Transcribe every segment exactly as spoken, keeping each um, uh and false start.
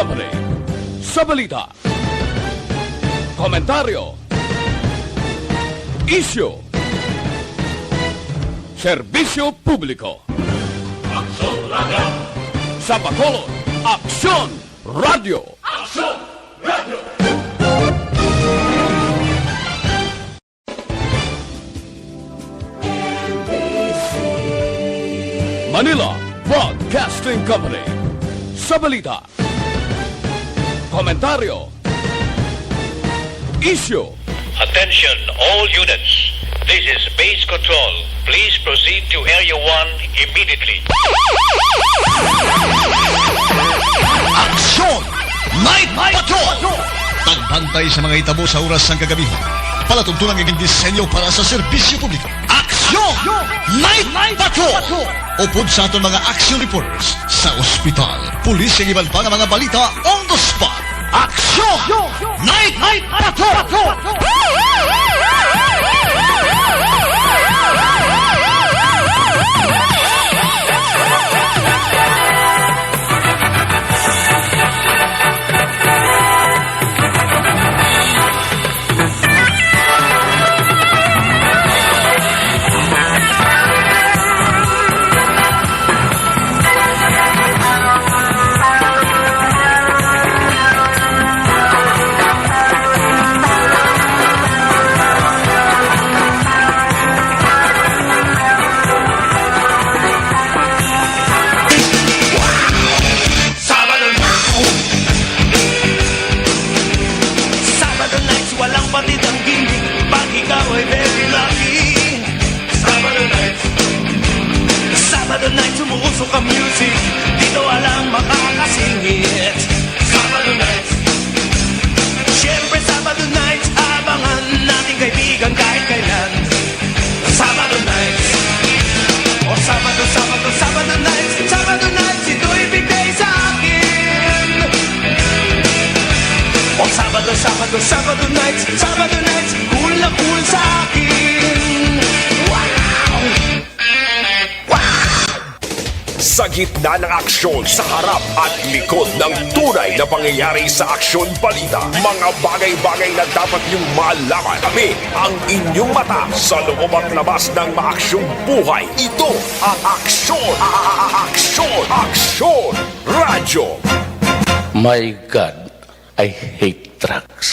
Company. Sa balita, komentaryo, isyu, serbisyo publiko. Aksyon Radio! Sa Bacolod, Aksyon Radio! Aksyon Radio! Manila Broadcasting Company. Sa balita, komentaryo, isyu. Attention all units. This is Base Control. Please proceed to Area one immediately. Aksyon! Night Patrol! Pagbantay sa mga hitabo sa oras sang kagabihon. Palatuntunan nga gindisenyo para sa serbisyo publiko. Aksyon! Night Patrol! Upod sa aton mga action reporters sa ospital, pulis, kag iban pa nga mga balita on the spot. Aksyon! Night Patrol! Sabado nights, walang batid ang gimmick. Pag ikaw ay very lucky. Sabado nights. Sabado nights, umuusok ang music. Dito walang makakasingit. Sabado nights. Siyempre, Sabado nights, abangan nating kaibigan kahit kailan. Sabado nights. O Sabado, Sabado, Sabado nights. Sabado nights, ito'y big day sa akin. O Sabado, Sabado, Sabado nights. Sabado nights, cool na cool sa akin. Wow! Sa gitna ng aksyon, sa harap at likod ng tunay na pangyayari sa Aksyon Balita, mga bagay-bagay na dapat niyong malaman. Kami ang inyong mata sa loob at labas ng maaksyong buhay. Ito ang Aksyon, a-, a-, a-, Aksyon, Aksyon Radyo. My God, I hate trucks.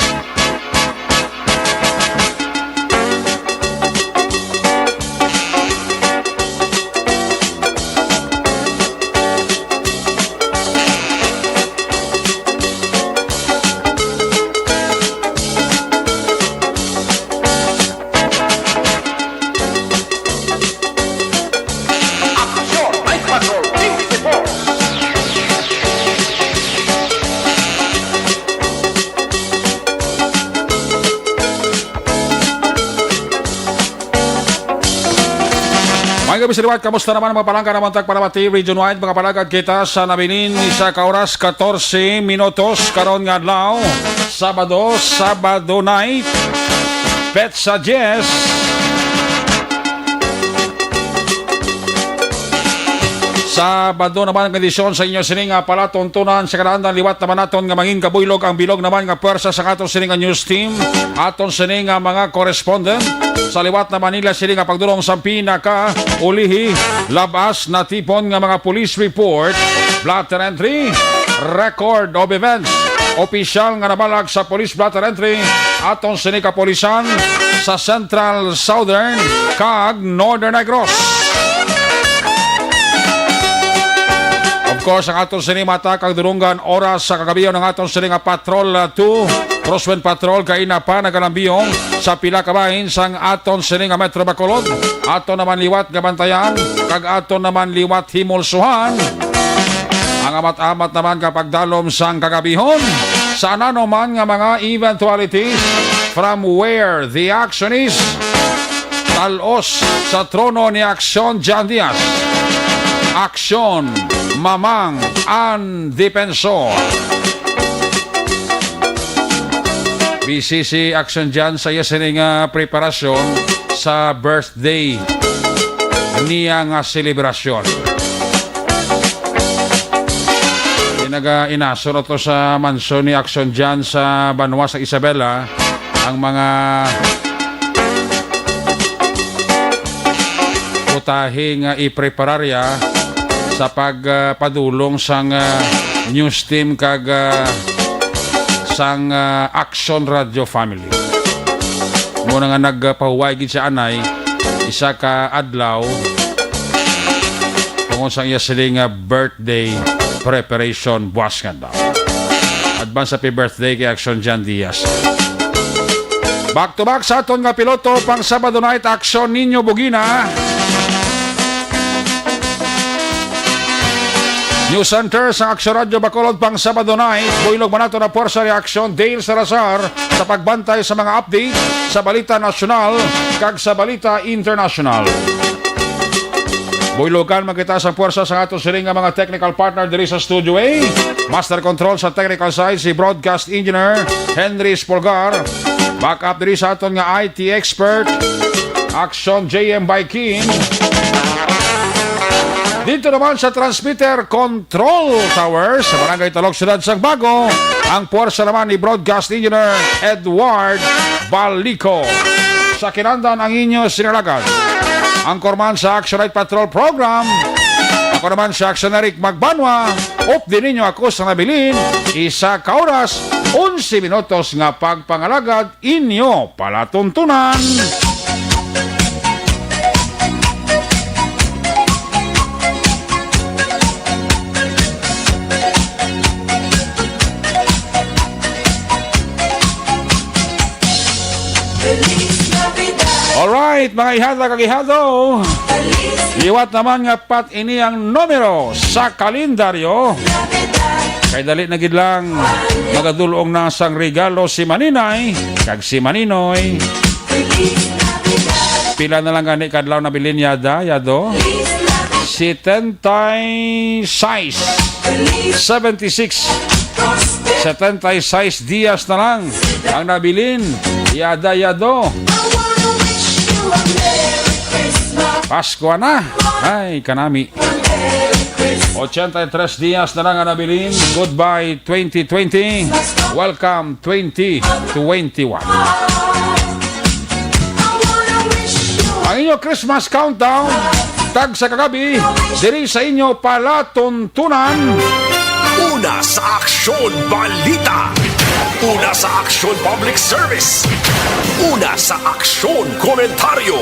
Aksyon Night Patrol twenty-four. Maayong gabi sa liwat. Kamusta naman ang mga palangga naman tag Paramati Region Wide? Mga palagad kita sa nabilin, isa ka oras, katorse minutos karon nga adlaw, Sabado, Sabado night, petsa diyes. Sabado naman ang edisyon sa inyo sining nga palatuntunan sa kalaandan. Liwat naman naton nga mangin kabuylog ang bilog naman nga pwersa sa aton sining nga news team, aton sining nga mga correspondent. Sa liwat naman nila sining nga pagdulong sa pinakaulihi, labas natipon nga mga police report, blotter entry, record of events, opisyal nga nabalag sa police blotter entry, aton sini kapulisan sa Central, Southern, kag Northern Negros. Of course, ang aton sini mata kag dulunggan oras sa kagabi ang aton sini nga Patrol, uh, two, Crosswind Patrol, kaina pa nagalambiong sa pila ka bahin sang aton sini nga Metro Bacolod. Aton naman liwat nga bantayan, kag aton naman liwat himulsuhan ang amat-amat naman nga pagdalom sang kagabihon sa ano man nga mga eventualities from where the action is. Talos sa trono ni Aksyon Jan Diaz. Aksyon, Mamang, and Defensor. Busy si Aksyon Jan sa iya sini nga preparasyon sa birthday niya nga selebrasyon. Naga-inaso na to sa mansyon ni Action Jan sa banwa sa Isabela ang mga putahe nga iprepararya sa pagpadulong sang, ah, news team kag, ah, sang, ah, Action Radio Family. Muna nga nagpahuway gid sa anay, isa ka adlaw tungod sa iya siling nga birthday preparation buwas nga daw. Advance happy birthday kay Action Jan Diaz. Back to back sa aton nga piloto pang Sabado night, Action Nino Bugina. News Center sa Action Radio Bacolod pang Sabado night, buylog man nato na puwersa ni Action Dale Salazar sa pagbantay sa mga update sa balita nasyonal kag sa balita internasyonal. Buylogan man kita sa puwersa sa ato siling nga mga technical partner diri sa Studio A. Master Control sa technical side si Broadcast Engineer Henry Spolgar. Backup diri sa aton nga I T expert, Action J M Baikin. Dito naman sa transmitter control tower sa Barangay Talog, Siyudad sang Bago, ang puwersa naman ni Broadcast Engineer Edward Balico. Sa kinandan ang inyo sinalagad, ang korman sa Action Night Patrol Program. Ako naman si Action Eric Magbanwa. Updi ninyo ako sa nabilin, isa ka oras, onse minutos nga pagpangalagad, inyo palatuntunan. Alright, mga ihada kag ihado. Liwat naman nga pat ini ang numero sa kalendaryo. Kay dali na gid lang magadulong na sang regalo si Maninay kag si Maninoy. Pila na lang gani kadlaw nabilin, yada, yado? Setenta y seis. Seventy six. Setenta y seis dias na lang ang nabilin, yada, yado. Pasko na. Ay, kanami. Ochenta y tres dias na lang ang nabilin. Goodbye twenty twenty. Welcome twenty twenty-one. Ang inyo Christmas countdown, tagsa kagabi, diri sa inyo palatuntunan. Una sa Aksyon Balita. Una sa Aksyon Public Service. Una sa Aksyon Komentaryo.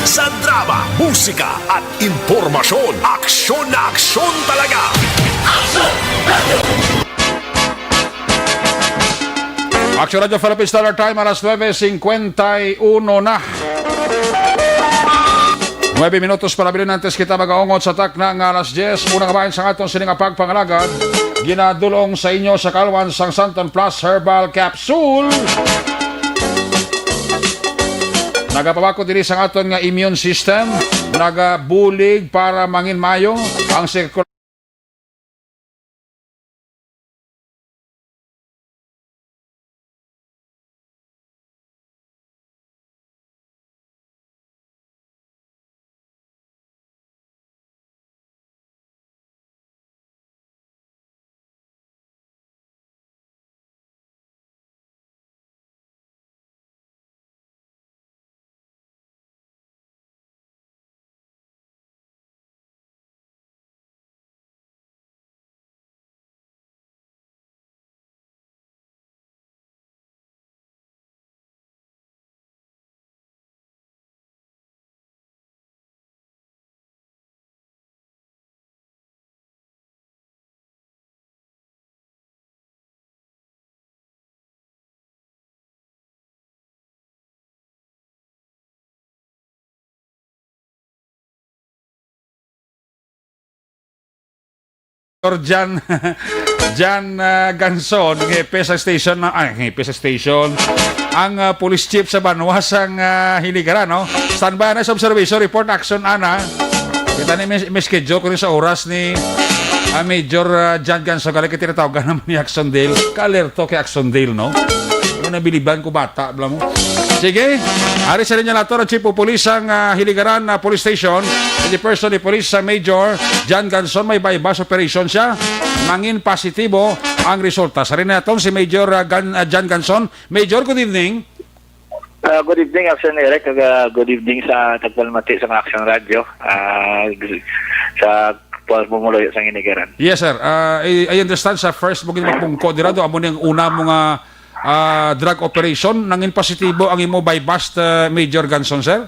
Sa drama, musika, at impormasyon, aksyon na aksyon talaga. Action Radio Philippine Standard Time, alas nuebe cincuenta y uno na. Nuebe minutos para bilin antes kita magaungot sa takna nga alas diyes. Unang bahin sa aton sini nga pagpangalagad, ginadulong sa inyo sa kalwan sang Santon Plus Herbal Capsule. Nagapabakod diri sa aton nga immune system, nagabulig para mangin mayo ang sirkul- Jan, Jan, ah, Ganson, ng E P S station na, ay, ng E P S station. Ang, ah, police chief sa banwa sang, ah, Hiligaran, no? Standby na sa observation report, action ana. Kita ni may, may schedule ko rin sa oras ni, ah, Major, ah, Jan Ganson, kaya tinatawagan naman ni Action Dale. Ka-alerto kay Action Dale, no? Nabiliban ko bata, bala mo. Sige, ari sa linya nato ang Chief of Police sang, ah, Hiligaran, ah, Police Station. In the person ni Police, ah, Major John Ganson, may buy-bust operation siya. Nangin positibo ang resulta. Sa rin naton si Major, ah, Gan-, ah, John Ganson. Major, good evening. Ah, good evening, Afsan Eric, kag, ah, good evening sa tagpalamati sa mga Aksyon Radyo, ah, sa pamumuloy sa Hiligaran. Yes, sir. Ah, I, I understand sa first mo gid mapungko dira do, amo ni ang una mo nga, ah, drug operation, nangin positibo ang imo buy-bust, ah, Major Ganson, sir?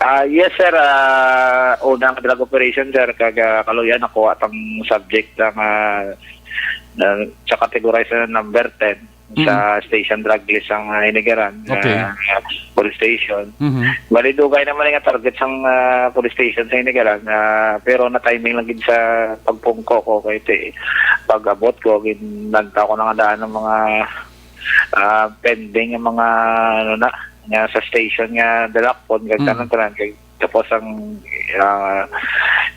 Ah, yes, sir. Ah, unang drug operation, sir, kag, ah, kaluyan nakuha tang subject ang, ah, na, sa categorize na number ten Mm. sa station drug list ang, ah, Hiligaran, Okay. ah, police station. Mhm. Bali, dugay naman nga target sang, ah, police station sa Hiligaran, ah, pero na-timing lang gid sa pagpungko ko kay ti-, pag-abot ko, ginlantaw ko na nga daan ang mga, ah, pending ang mga, ano na, nga sa station nga dalakpon, kag Mm. tanan-tanan, kay tapos ang, ah,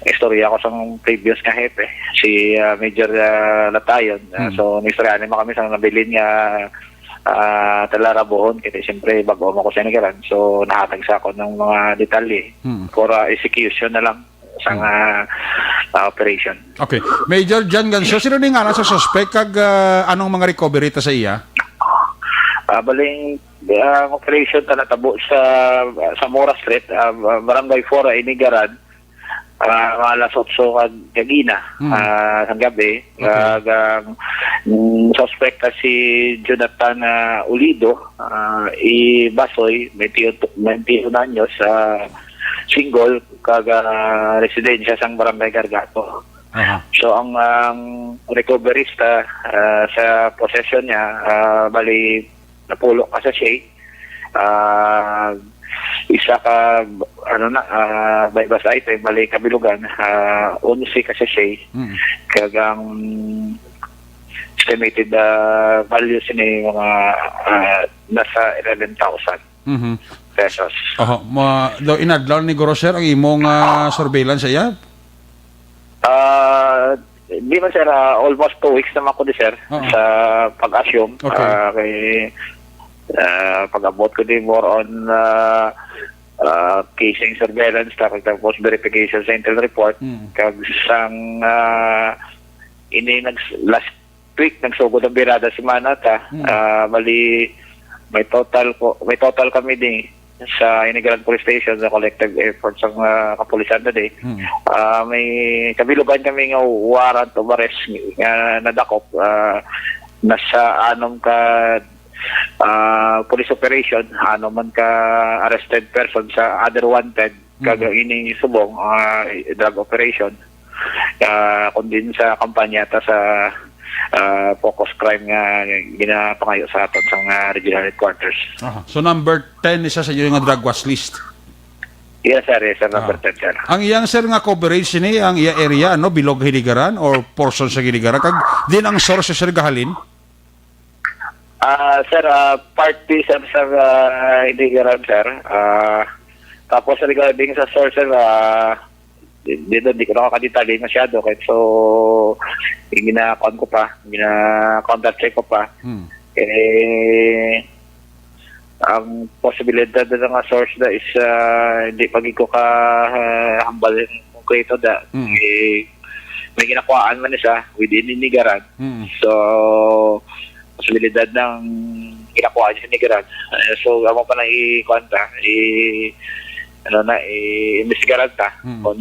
istorya ko sang previous nga hepe, si, ah, Major, ah, Latayon. Ah, Hmm. so, naistoryahan naman kami sa nabilin nga, ah, talarabuhon, kaya siyempre, bago mo ko sa Hiligaran. So, nahatag sa ako ng mga detalye Hmm. for, ah, execution na lang sa Hmm. nga, ah, operation. Okay. Major John Ganso, sino ni nga sa suspect kag, ah, anong mga recovery ta sa iya? Ah, baling, ah, ang operation ta natabo sa, sa Mora Street, ah, Barangay four, ah, Inigaran, ah, mga alas otso kag gagina, Hmm. ah, sang gabi. Okay. Kag ang, mm, suspect na si Jonathan, ah, Ulido, ah, i Basoy, twenty-one anyos, ah, single, kag, ah, residensya sang Barangay Gargato. Aha. So, ang, ang recoveries ta, ah, sa possession niya, ah, bali, napulo ka sachet. Ah, isa ka, ano na, ah, buy-bust item, bali kabilugan, ah, onse ka sachet. Mm. Kag ang estimated, ah, value sini mga, ah, nasa eleven thousand Mhm. pesos. Oho, ma-, daw inadlaw ni Guro, sir, ang imong, ah, surveillance sa iya? Ah, di man, sir, ah, almost two weeks naman ko di, sir, Oo. sa pag-assume. Okay. Ah, kay, ah, pag-abot ko di more on, ah, ah, casing surveillance, ta-, tapos verification sa intel report. Mm. Kag sang, ah, ini nag-, last week, nagsugod ang birada semana ta. Mm. Ah, bali, may total ko, may total kami di sa Inigaran Police Station sa collective effort sa mga kapulisan na di. Mm. Ah, may kabilugan kami nga warrant of arrest nga nadakop, ah, nasa anom ka, ah, police operation, anom man ka arrested person sa other wanted, kag Mm. ang ining subong, ah, drug operation, ah, kundi sa kampanya ta sa, ah, focus crime nga ginapangayo sa aton sa mga regional headquarters. Aha. So, number ten isa sa inyo nga drug watch list? Yes, sir. Yes, sir. Number Ah. ten, sir. Ang iyang, sir, nga coverage ni, ang iya area, ano, bilog Hiligaran or portion sa Hiligaran? Kag din ang source, sir, gahalin? Ah, sir, ah, party, sir, sa, ah, Hiligaran, sir. Ah, tapos regarding sa source, sir, ah, di-, dito, di ko nakakadetalye masyado. Kahit so, ginakuan ko pa, gina-counter check ko pa. Hmm. Eh, ang posibilidad na nga source na is, ah, hindi pa gid ko ka, ah, hambal yung konkreto da. Mm. Eh, may ginakuhaan man siya within Inigaran. Mm. So, posibilidad ng ginakuhaan sa Inigaran. Eh, so, amo pa na i-, kuwan ta, i-, ano na, i-, imbestigaran ta Mm. kung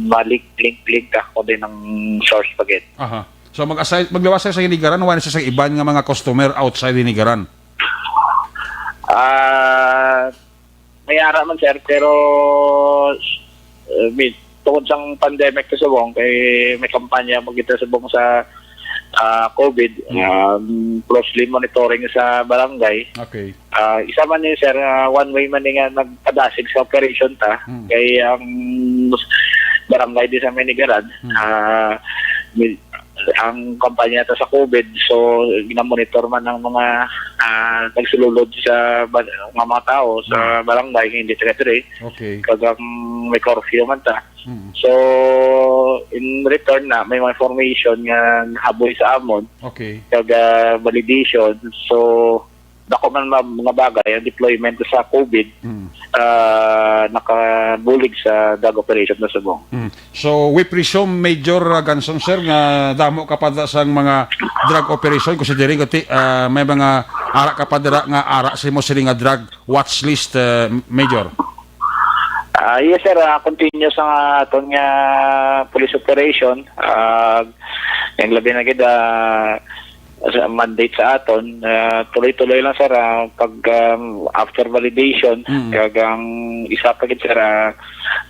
ma-link, link, link ta kung din ang source pa gid. Aha. So, mag-aside, magluwas sa Inigaran, wala na siya sa iban nga mga customer outside Inigaran? Ah, may ara man, sir, pero, uh, may, tungod sang pandemic sa subong, kay may kampanya mo kita subong sa, ah, COVID, Mm. um, closely monitoring sa barangay. Okay. Ah, isa man ni, sir, ah, one way man ni nga nagpadasig sa operation ta, Mm. kay ang barangay di sa Inigaran, Mm. ah, may, ang kampanya ta sa COVID, so ginamonitor man ang mga, ah, nagsululod sa ba-, mga, mga tao sa Mm. barangay, hindi taga diri. Okay. Kag ang may curfew man ta. Mm. So, in return na, may mga information nga nahaboy sa amon. Okay. Kag, ah, validation. So, dako man ma-, mga bagay, ang deployment sa COVID, Mm. ah, nakabulig sa drug operation sa Subong. Mm. So, we presume, Major, uh, Ganson, sir, nga damo ka pa da sang mga drug operation, considering kati, uh, may mga ara ka pa dira nga ara sa imo sini nga drug watch list, uh, Major. Ah, yes, sir. Ah, continue sa aton nga police operation. Ah, ang labi na gid, ah, sa mandate sa aton, ah, tuloy-tuloy lang, sir, ah, pag, um, after validation, Mm. kag ang isa pa gid, sir, ah,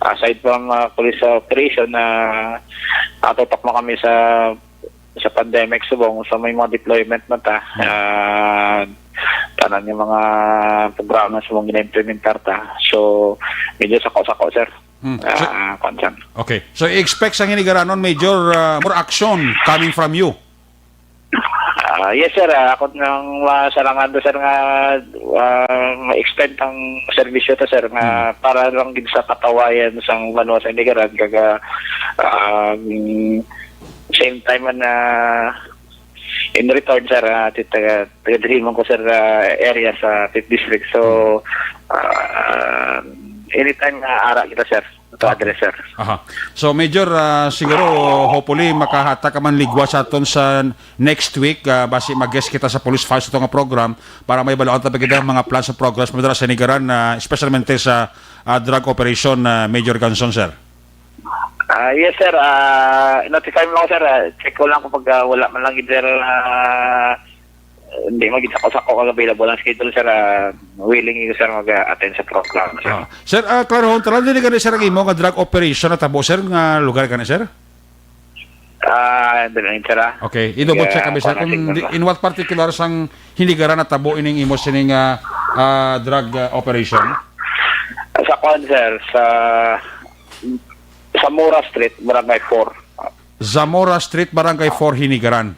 aside from, ah, police operation, na atutok mo kami sa, sa pandemic subong, sa may mga deployment na ta, Mm. ah, tanan yung mga programa subong gina-implementar ta. So, medyo sako-sako, sir. Mm. So, Ah, kwan, sir. Okay. So, i-expect sa hinigaranon, Major, ah, more action coming from you? Ah, yes, sir. Ah, ako nang masarangan do, sir, nga, ah, ma-extend ang serbisyo ta, sir, nga Hmm. para lang gid sa katawayan sang banwa sa Inigaran, kag, ah, um, same time man, ah, in return, sir, ah, ti-, taga, taga diri man ko, sir, ah, area sa Fifth District. So, ah, anytime nga ara kita, sir, to Okay. address, sir. Aha. So, Major, ah, siguro, hopefully, makahatag ka man ligwa sa aton sa next week. Ah, basi mag-guest kita sa Police Files sa ato nga program para may balaan ta pa gid ang mga plans sa programs mo dira sa Inigaran, ah, especialmente sa, ah, drug operation, ah, Major Ganson, sir. Ah, yes, sir. Ah, notify mo lang, sir. Ah, check ko lang kung pag, ah, wala man lang gid, sir, ah, hindi man gid sako-sako kag available ang schedule, sir. Ah, willing ko, sir, mag-attend sa program, sir. Ah. Sir, ah, klarohon ta lang, dili gani, sir, ang imo nga drug operation natabo, sir, nga lugar gani, sir? Ah, dili, sir, ah. Okay, i-double check Kaya, kami, sir. kuwan na Kung signal di, ba? in what particular sang hinigaran natabo ining imo sining, ah, ah, drug, ah, operation? Sa kuwan, sir, sa Zamora Street, Barangay four. Zamora Street, Barangay four, Hinigaran.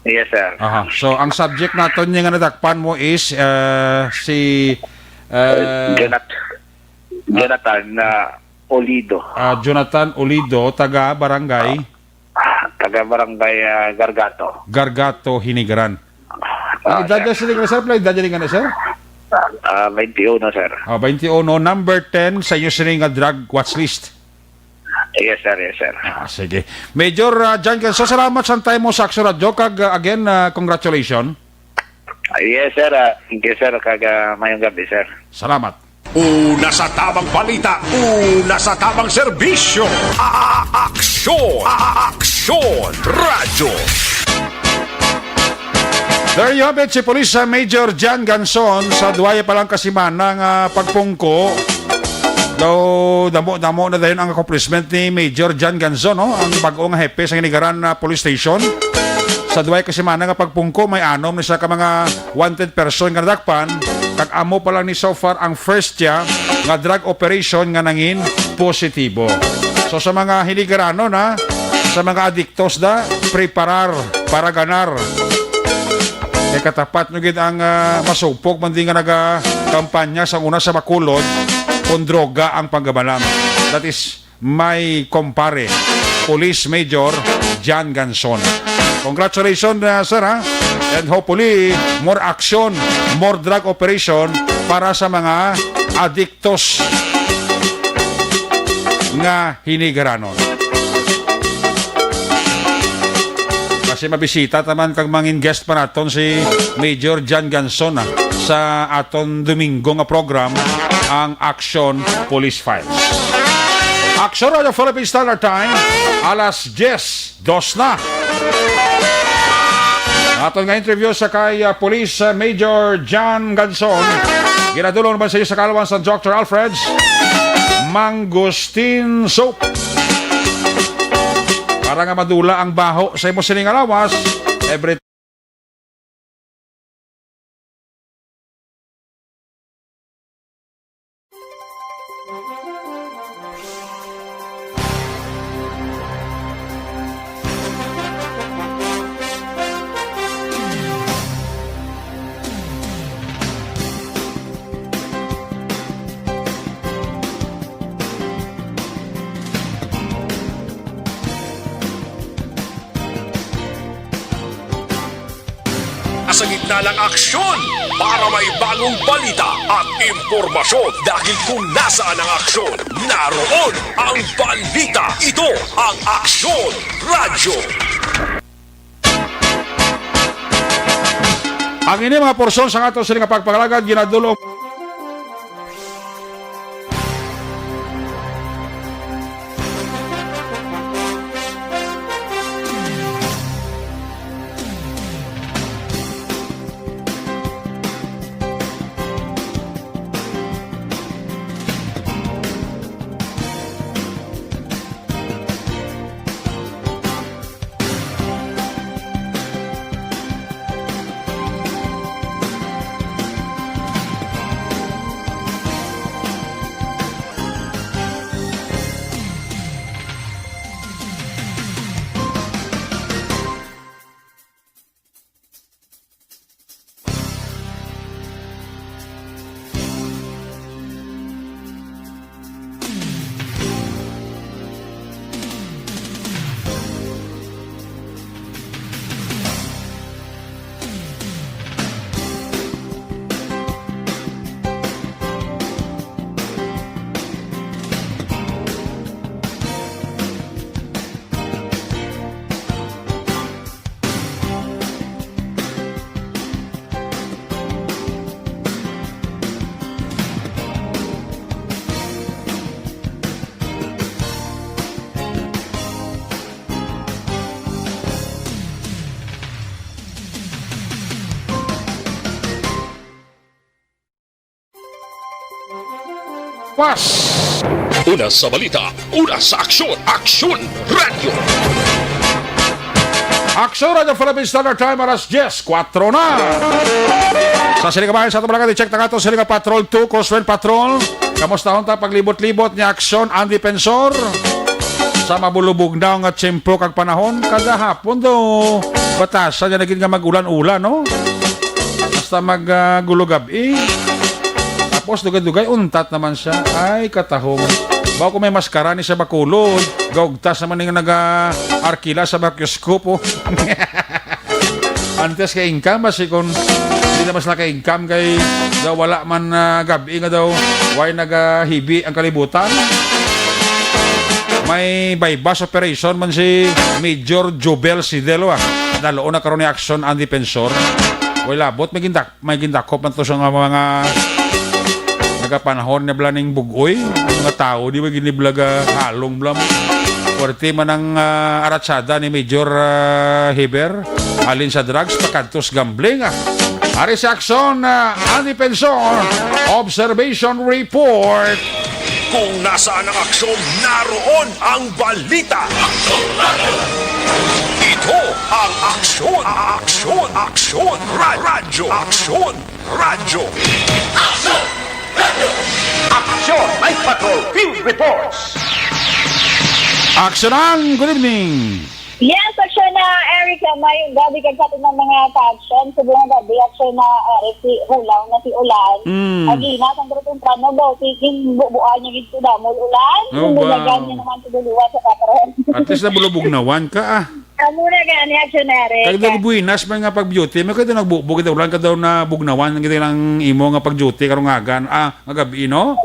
Yes, sir. Aha. So, ang subject naton nga nadakpan mo is, uh, si, uh, Jonat-, Jonathan, uh, Olido. Ah, Jonathan Olido, taga Barangay? Taga Barangay, ah, Gargato. Gargato, Hinigaran. Ah, Ang edad sir. niya, sir, sir, pala edad niya nga na, sir? Ah, twenty-one, sir. Ah, twenty-one, number ten sa inyo sini nga drug watch list. Yes, sir. Yes, sir. Ah, sige. Major, ah, John Ganso, salamat sa time mo sa Action Radio. Kag, ah, again, ah, congratulations. Ah, yes, sir. Ah, thank you, sir. Kag, ah, mayong gabi, sir. Salamat. Una sa tabang balita, una sa tabang serbisyo. A-, a-, aksyon, a-, a-, aksyon, radyo. There you have it, si Police, uh, Major John Ganson sa duwaya pa lang ka semana nga pagpungko. Daw damo-damo na dayon ang accomplishment ni Major John Ganson, no? Ang bag-o nga hepe sa Hinigaran, uh, Police Station. Sa duwaya ka semana nga pagpungko, may anom ni siya ka mga wanted person nga nadakpan, kag amo pa lang ni so far ang first siya nga drug operation nga nangin positibo. So, sa mga Hinigaranon, ha, sa mga adiktos da, preparar para ganar. Kay katapat nyo gid ang, ah, masupog man di nga nagakampanya sa una sa Bacolod kung droga ang pagkamalam. That is my kumpare, Police Major John Ganson. Congratulations, uh, sir, ha? And hopefully, more action, more drug operation para sa mga adiktos nga Hinigaranon. Kasi mabisita taman kag mangin guest pa naton si Major John Ganson, ah, sa aton Domingo nga program, ang Action Police Files. Action Radio Philippine Standard Time, alas diyes, dos na. Aton nga interview sa kay, ah, Police, ah, Major John Ganson. Ginadulong naman sa iyo sa kalawan sa Doctor Alfred's Mangosteen Soap. Para nga madula ang baho sa imo sining alawas, every Sa gitna ng aksyon, para may bagong balita at impormasyon. Dahil kung nasaan ang aksyon, naroon ang balita. Ito ang Aksyon Radyo. Ang ini mga porsyon sa ato sini nga pagpangalagad ginadulong. Pas! Una sa balita, una sa aksyon, Aksyon Radyo. Aksyon Radyo Philippine Standard Time, alas diyes kuwatro na. Sa sini kabahin sa ato mga i-check na ato sini nga Patrol two, Coast Wind Patrol. Kamusta ta paglibot-libot ni Aksyon ang Depensor? Sa mabulubugnaw nga tiyempo kag panahon, kada hapon daw batasan niya na gid nga mag-ulan-ulan, no? Basta mag, ah, gulo gab-i. Tapos dugay-dugay, untat naman siya. Ay, katahong. Bawo ko may maskara ni sa Bacolod. Gaugtas naman yung naga-arkila sa Bacuescopo. Antes kay income, basi kung di naman sila kay income, kay daw wala man, ah, gab-i nga daw, why nagahibi ang kalibutan? May buy-bust operation man si Major Jobel Sidelo, ah. Daloon na karon ni aksyon ang Depensor. Way labot, may gindak-, may gindakop man to sa nga mga nagapanahon na bala ning bug-oy. Ang mga tao, di ba, giniblaga halong blam. Puwerte man ang, ah, aratsada ni Major, ah, Heber. Alin sa drugs, pakadtos gambling, ah. Ari sa aksyon, ah, ang Depensor. Observation Report. Kung nasaan ang aksyon, naroon ang balita. Ito ang Aksyon, Aksyon, Aksyon, Ra-, Radyo, Aksyon, Radyo. Aksyon! Radyo! Aksyon! Night Patrol Field Reports! Aksyonan, good evening. Yes, Aksyon na, Eric, mayong gabi kag sa aton mga ka-aksyon. Subong nga gabi, Aksyon na, Eric, si hulaw na si ulan. Mm. Agina, sang pero temprano daw, tigin bubuan niya gid ko damol ulan. Oh, wow. Kung niya naman sa duluwa sa patron. At least nabulubugnawan ka, ah. Amo na gani, Aksyon na, Eric. Kag daw buenas man nga pag-beauty, may kada nagbubo, kita ulan ka daw na bugnawan, kita lang imo nga pag-duty karong agan, ah, nga gabi, no?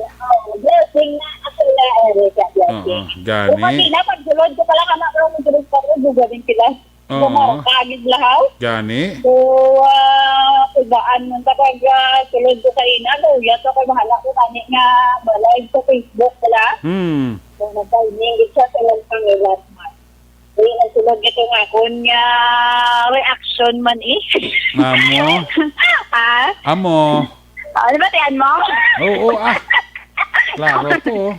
Blessing na, Aksyon na, Eric, blessing. Oo, gani. Upati na, pagsulod ko pala, kama ko, magsulod pa ko, buga din sila. Oo. Bumawa ka, agis lahaw. Gani. So, ah, tubaan man kapag, ah, sulod ko sa ina, so, yes, ako, bahala ko, tani nga, balay sa Facebook, wala. Hmm. So, nag-timing, it's just a long time last month. Uy, nagsulod ito nga akon nga reaction man eh. Amo? Ah? Amo? Ah, di ba tiyan mo? Oo, ah. Klaro to, oh.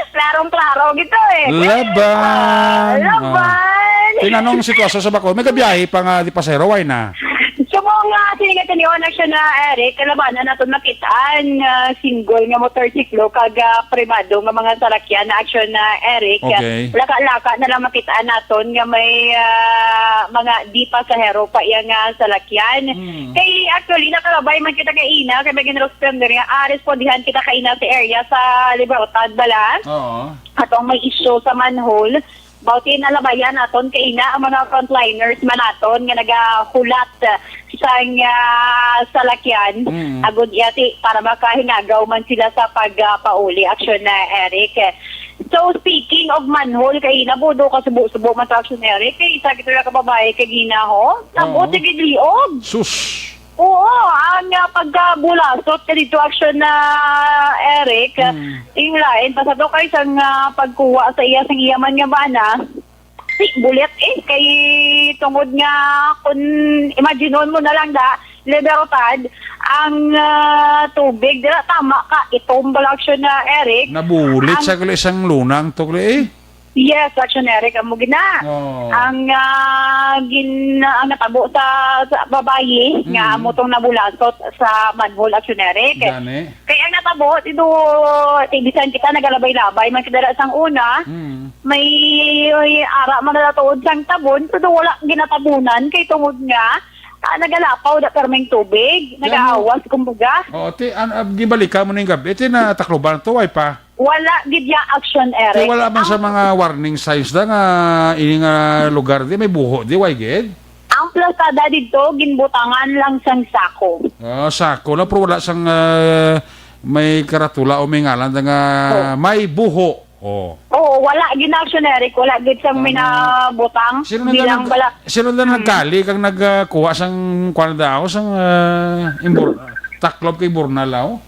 Klarong-klaro gito eh. Laban. Ah, laban. Ah. Tinanong sitwasyon sa Bacolod. May kabiyahe pa nga di pasero, why na? So, mga sining ito ni Aksyon na Eric, kalabanan naton makitaan, ah, single nga motorsiklo kag, ah, pribado nga mga salakyan na Aksyon na Eric. Okay. Laka-laka na lang makitaan naton nga may, ah, mga di pasahero pa iya nga salakyan. Hmm. Kay actually, nakalabay man kita kay ina, kay may ginresponder nga, ah, respondihan kita kay ina sa area sa Libertad bala. Oo. Atong may issue sa manhole. Bauti na labayan naton kay ina ang mga frontliners man naton nga nagahulat, ah, sang, ah, salakyan. Mm. Agud yati para makahinagaw man sila sa pag, ah, pauli, Aksyon na Eric. So, speaking of manhole, kay ina budo ka subo-subo man sa Aksyon Eric, kay isa kita ka babae kay ginaho. Ang Oo. Buti gid liog. Sus! Oo, ang, ah, pagkabulasot ka dito, Aksyon na Eric, Mm. Yung lain pa sa to kay sang, ah, pagkuha sa iya, sang iya man nga bana, si bulit eh, kay tungod nga, kung imagine mo na lang da, Libertad, ang, ah, tubig, dira tama ka, itom bala, Aksyon na Eric. Nabulit Ang sa kuli sang lunang to, kuli eh. Yes, Aksyon Eric, amo gina. Oo. Ang, ah, gin-, ang natabo sa, sa babayi nga Mm. amo tong nabulasot sa manhole, Aksyon Eric. Gani. Kay ang natabo, dito, ti bisan kita nagalabay-labay man kita dira sang una, Mm. may ara man na tuod sang tabon, pero wala ginatabunan kay tungod nga, ah, nagalapaw da perming tubig, Kaya mo nagaawas, kumbaga. Oo, ti, an-, ah, gibalikan mo ning gabi, ti natakloban to, way pa? Wala gid ya, Aksyon, Ti Eric. Wala man sa Ang mga warning signs da nga ini nga lugar di may buho di, way gid? Ang plasada dito, ginbutangan lang sang sako. Ah, sako lang, pero wala sang, ah, may karatula o may ngalan nga Oh. may buho. Oh. Oo, wala gid na, Aksyon Eric. Wala gid sang Ano? Minabutang Sino na bilang nag-, bala. Sino na Hmm. nagkali kang nagkuha sang kwan daw, sang, ah, imbur-, taklob kay Burnal, oh?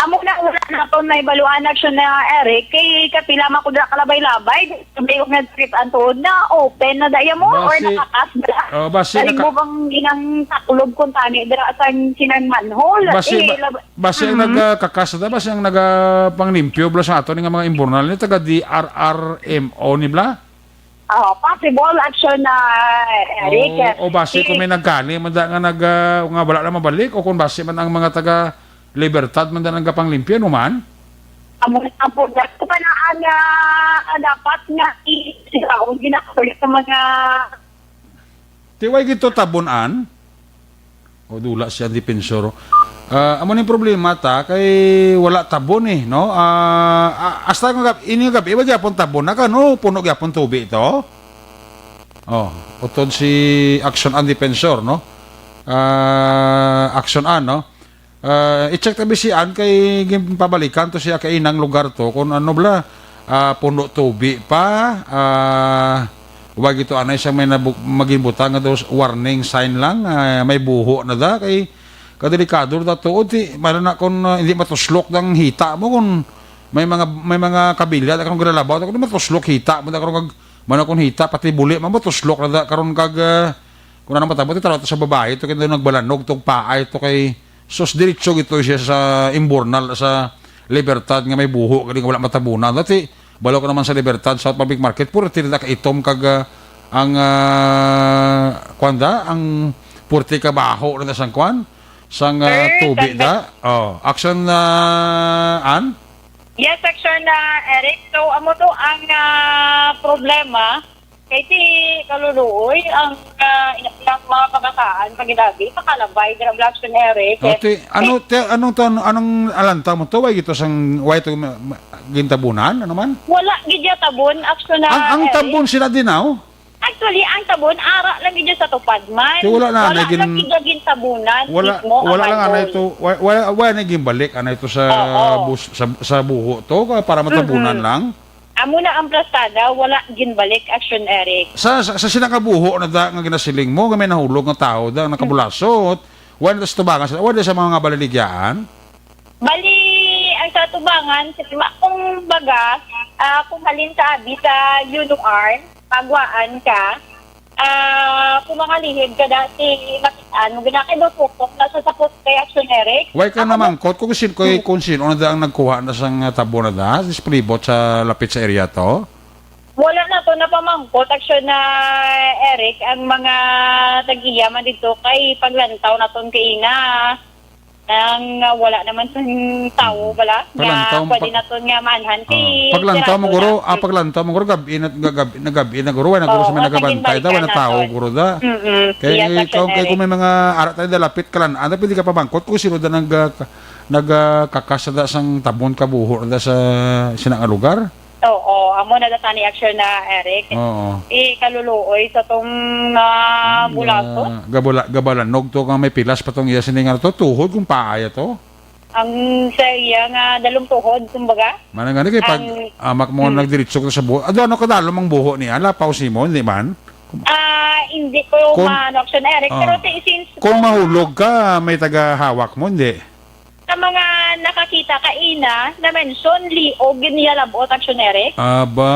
Amo na, wala na to na ibaluan, Aksyon na, Eric. Kay kapila man ko dira kalabay-labay. Sabi ko nga, sakit ang tuod na, open na daya mo, or Basi, nakakas ba? Oh, basi Galing naka- mo bang ginang taklob kung tani dira sa sinang manhole? Basi Eh, ba-, lab-, basi ang Mhm. nagakakas na, basi ang nagapanglimpyo bala sa ato ni nga mga imburnal ni taga D R R M O ni bla? Oh, possible, Aksyon na, Eric. O, o basi Si kung may nagkani man da nga nag, ah, nga wala na mabalik, o kung basi man ang mga taga Libertad man da nagapanglimpyo, no man? Amo na po, dako pa na ang, ah, dapat nga i-, siraon ginako sa mga Ti way gid to tabon-an? O, dula siya, dipensor. Ah, amo ning problema ta kay wala tabon eh, no? Ah, ah, hasta nga gab-, ini nga gab-, iba gyapon tabon na ka, no? Puno gyapon tubi to. Oh, utod si Action An Dipensor, no? Ah, Action An, no? Ah, i-check ta bisian kay ginpabalikan to siya kay inang lugar to kung ano bala, ah, puno tubi pa, ah, wag ito anay siya may nabu-, maging butang nga daw warning sign lang, ah, may buho na da kay kadelikado na tuod ti, mara na kung, ah, hindi matuslok dang hita mo kung may mga, may mga kabilya da kung ginalabaw da kung matuslok hita mo da kung kag, mara kung hita pati buli mo matuslok na da karon kag, ah, kung ano matabo ti taraw to sa babae to kay daw nagbalanog tong paay to kay sus diretso gito siya sa Imbornal sa Libertad nga may buho kani nga wala matabunan. Dati balo ko naman sa Libertad South Public Market puro tinda ka itom kag, ah, ang, ah, kuwan da ang purti ka baho na sang kuwan sang, ah, Sir, tubi sandali. Da. Oh, action na an? Yes, action na Eric. So amo to ang, ah, problema. Kay ti kaluluoy ang, ah, ilang mga kabataan pag ilabi makalabay dira Blackstone Eric. O, ti, ano, ti, anong to, ano, anong alanta mo to? Way gito sang, way to ma-, ma-, gintabunan? Ano man? Wala gid ya tabon, actually, Ang, ang Eric. Tabon sila din, aw? Actually, ang tabon, ara lang gid ya sa tupad man. Ti wala na, Wala na gin-, lang gid ya gintabunan wala, mismo wala ang lang, anay manhole. To, wa-, wala, wala na ginbalik, anay to sa Oo. Bus-, sa, sa buho to, para matabunan Mm-mm. Lang? Amo na ang plastada, wala ginbalik, Action Eric. Sa, sa, sa sina ka buho na da nga ginasiling mo, nga may nahulog nga tawo da, nakabulasot, wala na sa tubangan, sa, wala sa mga balaligyaan? Bali, ang sa tubangan, sa lima, kung baga, ah, kung halin sa abi sa Yunuar, pagwaan ka, ah, kung mga lihid ka dati, makitaan mo, gina kay Dosukok, nasa sa post kay Action Eric. Why ka Ako namangkot kung sin-, kung, Hmm. kung sino na da ang nagkuha na sang, ah, tabo na da? Dispalibot sa lapit sa area to? Wala na to napamangkot. Actually na, Eric, ang mga tag-iya man dito kay paglantaw naton kay ina. Ang, ah, wala naman sa tawo, wala. Nga, Paglantaw mo, pwede pag-, naton nga maanhan kay ah, paglantaw mo, sirado guro, na. Ah, paglantaw mo, guro, gabi na, gab-, na gabi na, guro, wala, guro, Oo, sa may wala nagabantay, gid da, wala na bantay tao, naton. Guro, da. Mm-mm. Kay Yes, ikaw, kay Action kung may Eric. Mga ara tayo da lapit, kalan-an, da, pwede ka pamangkot kung sino da nag, ah, ka-, nag, ah, kakas da sang tabon kabuho da sa sina nga lugar. Oo. Amo na data ni Action na, Eric. Oo. Ikaluluoy sa tong, ah, bulaso. Ah, gabula-, gabalanog to nga may pilas pa tong iya sini nga to, tuhod kung paaya to. Ang sa iya nga dalong tuhod, kumbaga. Manang gani kay pag Ang amak mo Hmm. nagdiretso ko sa buho. Ado, ano kadalom ang buho niya? Lapaw simo, hindi man? Ah, hindi ko Kung maano, Action Eric, ah, pero ti-, since kung kung mahulog ka, may tagahawak mo, hindi? Sa mga nakakita ka ina, na-mention, liog gid niya labot, Action Eric. Aba,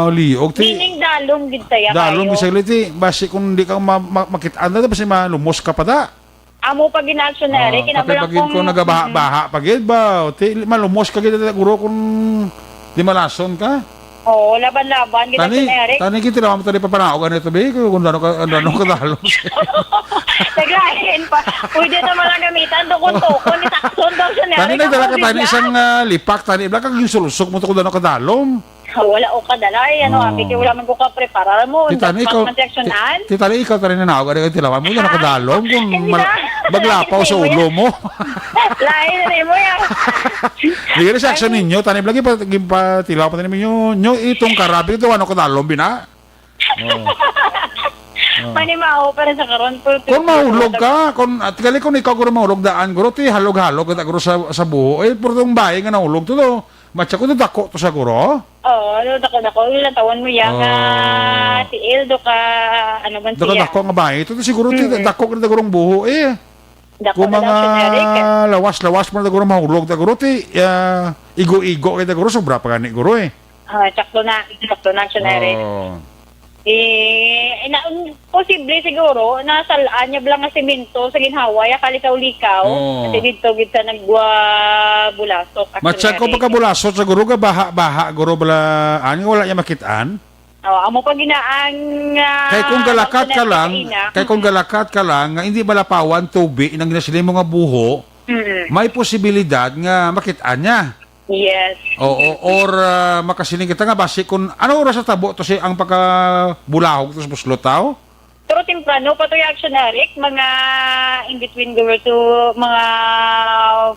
liog ti. Meaning, dalom gid saya Dalom kayo. Gid siya, ti. Basi kung di ka ma-, ma-, makit-an na, basi malumos ka pa da. Amo pa gid na, Action Eric, Oh, kinabalan kapit pa gid kung kung nagabaha-baha pa gid ba? Ti, malumos ka gid, guro, kung di malason ka. Oo, laban-laban gid, Tani, Action Eric. Tani, gid, tilawan mo tani papanaog, ano ito, be? Kung ano ka, ano, ano ka dalom. Naglain pa. Pwede naman lang gamitan, tukon-tukon, ni Takson daw siya, Tani, Eric, ang nagdala ka, tubig tani, niya. Isang, ah, lipak, tani, bla, kag yung sulusok mo to kung ano ka dalom. Oh, wala ko kadala, eh, ano, Oh. abi, kay wala man ko kapreparar mo. Titani, Dapat ikaw, man seksyonan. ti-, titani, ikaw, tani, nanaog, ano, tilawan mo, ano ka Ah. dalom, kung Hindi mal-, na. maglapaw sa Hindi mo ulo yan. mo. Lain na mo yan. Sige, sa action Ay. ninyo, tani, lagi pa, gipatilaw pa tani ninyo, nyo itong karabi, ito, ano ka dalom, bina? Oh. Oh. Manimaho pa rin sa karon, pero Kung mahulog ka, kung, at gali kung ikaw guro mahulog daan, guro, ti halog-halog kita guro sa, sa buho. Eh, pero tong bayi nga nahulog to, to. Matsa ko to, dako to sa guro. Oo, ano, dako-dako. Ilang taon mo yan, Oh. ah, si Eldo ka, ano man Dako, siya? Dako nga bayi. Ito, to siguro, ti, Mm-mm. dako ka na gurong buho, eh. Dako Kung na mga lang, Sir Eric, eh. lawas-lawas mo na guro mahulog, ta guro, ti, ah, igo-igo kay ta guro, sobra pa gani guro, eh. Ah, sakto na, sakto na, Action Eric. Oo. Eh, na, um, posible siguro, nasalaan niya lang nga semento sa ginhawa, ya kalikaw-likaw. Oo. Kasi dito gid sa nagwa bulasok, Action Matsa ko Eric. Pagkabulasok, siguro ga baha-baha, guro bala, ani, wala niya makitaan. Oh, amo pa ginaang, ah, Kay kung galakat ka lang, kaina. Kay kung Mm. galakat ka lang, nga hindi malapawan tubi, nang ginasiling mo nga buho, Mm. may posibilidad nga makitaan niya. Yes. Oo, or, ah, makasiling kita nga basi kung ano oras sa tabo to si ang pagkabulahog to sa buslot, tao? Pero temprano pa to yung Action Eric, mga in between guro to mga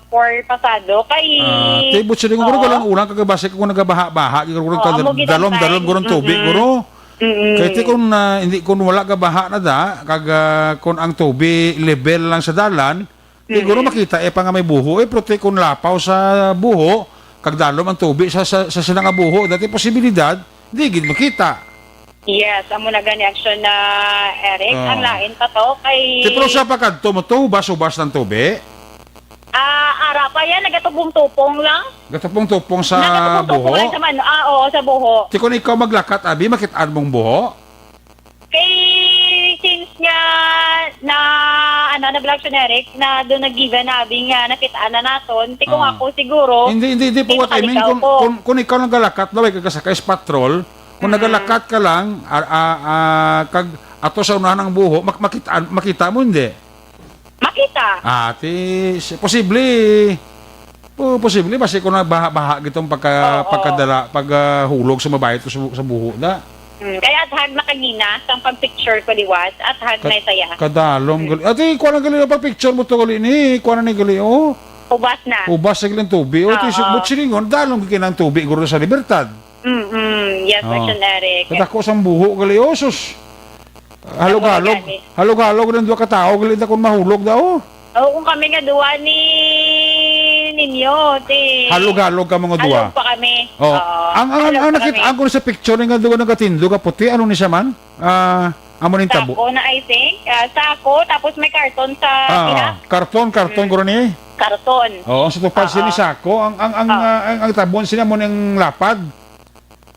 four pasado. Kay, Ah, tibot siya din ko, oo. Ulang-ulang kag basi kung nagabaha-baha, guro Oo, ka mo gid ang dalom-dalom, time. Guro ang tubig, Mm-mm. Guro. Mm-mm. Kay ti kung, ah, hindi, kung wala ka baha na da, kag, ah, kung ang tubig level lang sa dalan, Siguro Mm. makita, eh, pa nga may buho, eh, pero ti kung lapaw sa buho, kag dalom ang tubi sa, sa, sa sila nga buho, dati posibilidad, di gid makita. Yes, amo na gani action na, Eric. Ah. Ang lain pa to, kay Ti, pero sa pagkadto mo to, ubas-ubas ng tubi? Ah, ara pa yan, nagatubong-tupong lang. Gatubong-tupong sa Nagatubong-tupong buho? lang sa man-, ah, oo, sa buho. Ti kung ikaw maglakat, abi, makitaan mong buho? Kay, since nga na, ano, na Black Generic, na doon nag-given na abi nga nakita na naton, ti kung Ah. ako siguro, Hindi, hindi, hindi po, what I mean, kung, ko. kung, kung ikaw nagalakat, laway ka sa kay patrol, kung Mm. nagalakat ka lang, ah, ah, ah, kag ato sa unahan ang buho, mak-, makita, makita mo, hindi? Makita. Ah, ti, si-, posible. Po-, posible, basi kung nabaha-baha gitong pagka-, Oo. pagkadala, pag, ah, hulog sa mabayo to sa, sa buho na. Hmm, kaya athag na kagina, sang pag-picture ko liwat, athag Ka-, na saya. kadalom Hmm. gali. Ate, kuha na gali ang pag-picture mo to gali ni. Kuha na ni gali, oh. Ubas na. Ubas na gali ang tubi. Oh, ti Oo. si-, but silingon, dalom gid kay ng tubi, guro sa Libertad. Mm-mm. Yes, Oh. Action Eric. Kadako sang buho gali, oh, sus. Halog-halog. Halog-halog ng duha ka tawo, gali na kung mahulog daw. Oo, kung kami nga duwa ni ninyo, ti Halog-halog ka mga duwa. Halog pa kami. Oh. Oo. Ang, ang, Halog ang pa nakit-, kami. ang kuno sa picture nga duwa nagatindog ka puti, ano ni siya man? Ah, amo ning tabo. Sako na, I think. Ah, sako, tapos may karton sa Ah, pihak. ah. Karton, karton, Mm. guro ni? Karton. Oo, sa tupad siya ni Oo. sako. Ang, ang, ang, Oo. ah, ang, ang tabon sila mo ng lapad.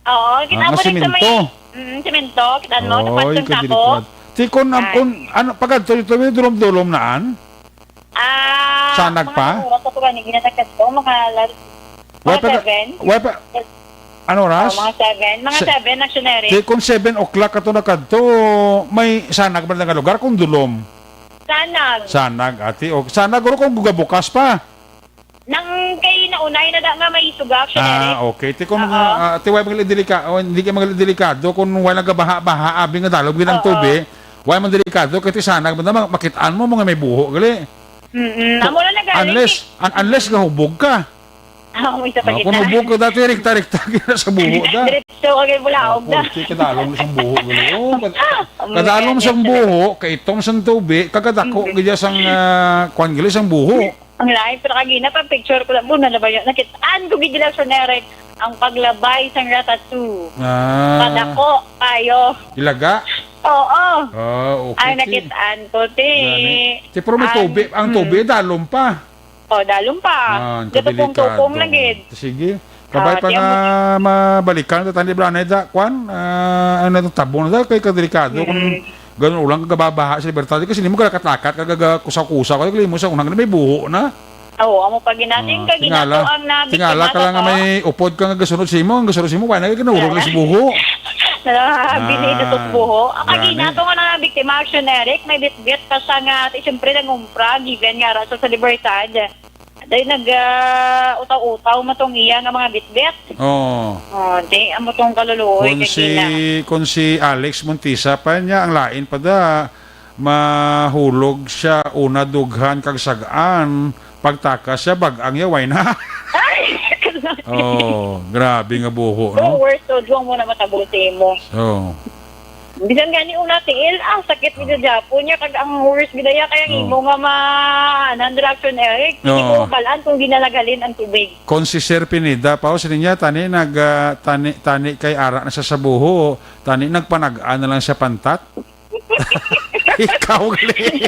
Oo, kita Ah, mo nga rin sa may, semento. mm, semento, kita mo, sa Oy, pansang kadiri sako. kuwan. Ti, kun, am, Ay. kun, ano, pag adto dito, may dulom-dulom naan? Ah, Sanag mga pa? anong oras ako gani ginatagad ko? Mga alas, Wa mga pa, seven? wa pa, ano oras? Oh, mga seven. Mga Se-, seven, Action Eric. Ti, kung seven o'clock ato na kadto, may sanag man nga lugar kung dulom? Sanag. Sanag, ati. O, sanag, guro kung bukas pa. Nang kay naunay na da nga may suga, Action Eric. Ah, okay. Ti kung Oo. mga, ah, ti, wa man gali delika-, o, hindi ka man gali delikado kung wala nagabaha-baha, abi nga dalom gid ang Oo. tubi, wa man delikado, kay ti sanag man na ma-, makitaan mo mga may buho, gali. Mm-mm. Amo na na gani. Unless, un-, unless nga hubog ka. Amo, isa pa Oh, kita. Kung mabukod dati, rekta-rekta kita sa buho da. Diretso ka kay bulaog Oh, da. Puti, kadalom na sang buho, gali. Oh, kad-, Amo, kadalom yan, sang yan, buho, kaitom sang tubi, kagadako Mm. gid sang, ah, kwan, gali sang buho. Ang lain, pero kagina pa, picture ko lang, muna na ba yun? Nakitaan ko gid lang sa Nerek, ang paglabay sang Ratatouille. Ah. Padako kayo. Ilaga? Oo. Ah, okay, Ay, sige. Nakitaan ko, ti. Gani. Ti, pero may Ang, tubi, ang mm. tubi, dalom pa. Oh, dalom pa. Ah, ang Gatupong-tupong kadelikado. lang gid. Sige. Kabay Ah, pa ti nga amo. mabalikan ta tani blanay da, kwan, ah, ano itong tabon na da, kay kadelikado kung Mm. ganun ulang kagababaha sa libertad. Kasi hindi mo kalakatakak, kagakusa-kusa, kaya mo sa unang may buho na. Oo, amo pa ginating Ah, ka, tingala. ginato ang nabiktima Tingala ka sa lang nga to. may upod ka nga gasunod sa imo, ang gasunod sa imo, wala na, ginurog na sa buho. Nalabi ni Ah, Datos Buho. Ang gani. Kaginato nga nabiktima, Action Eric, may bitbit pa sa nga, ti, siyempre, nangumpra, given nga ara sa, sa Libertad. Dahil nag, ah, utaw-utaw mo tong iya nga mga bitbit. Oo. Oh, di, amo tong kaluluoy Kung kay si, Gina. kung si Alex Montisa pa niya, ang lain pa da, mahulog siya, una dughan kag sagaan, pagtakas siya, bag-ang yaway na. Ay! Oh, grabe nga buho, Oh, no? worse, so, duwang mo na matabo sa imo. Oh. Bisan gani una tiil, ah, sakit gid sa Japon niya, kag ang worst gid ya, kaya ang Oh. imo nga ma-, ano, Action Eric, hindi Oo. ko balaan kung ginalagalin ang tubig. Kung si Sir Pineda pa, o, sini niya, tani nag, ah, tani, tani kay ara na siya sa buho, tani nagpanag-an na lang siya pantat. Ikaw, gali.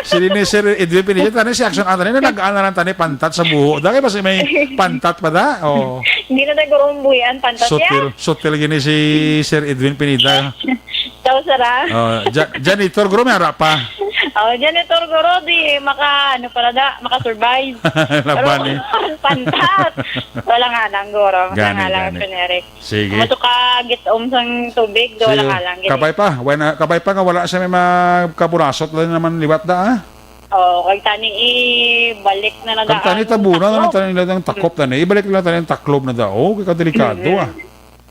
Sini ni Sir Edwin Pineda, tani si Action, ah, tani nag-an na lang tani pantat sa buho. Dahil ba si may pantat pa da? Oh. Hindi na tayo gurong buhian, pantat ya. Sutil, sutil gini si Sir Edwin Pineda. Daw, sara. Oh, ja-, janitor, guro, may ara pa. Oh, janitor, guro, di maka, ano pala da, maka-survive. Laban Pero, eh. Pantat. Wala nga lang, guro. Wala Gani, nga lang, gani. Action Eric. Sige. Amo to ka git-om sang tubig, do, wala Sige. nga lang, gani. Kabay pa, wala, kabay pa nga wala siya may magkaburasot lang naman liwat da, ah. Oh, kag tani ibalik na na Kag daan tani tabunan na lang taklob. Tani nila ng takop na ni. Ibalik nila tani ang taklob na da. Oh, kay kadelikado, Mm-mm. ah.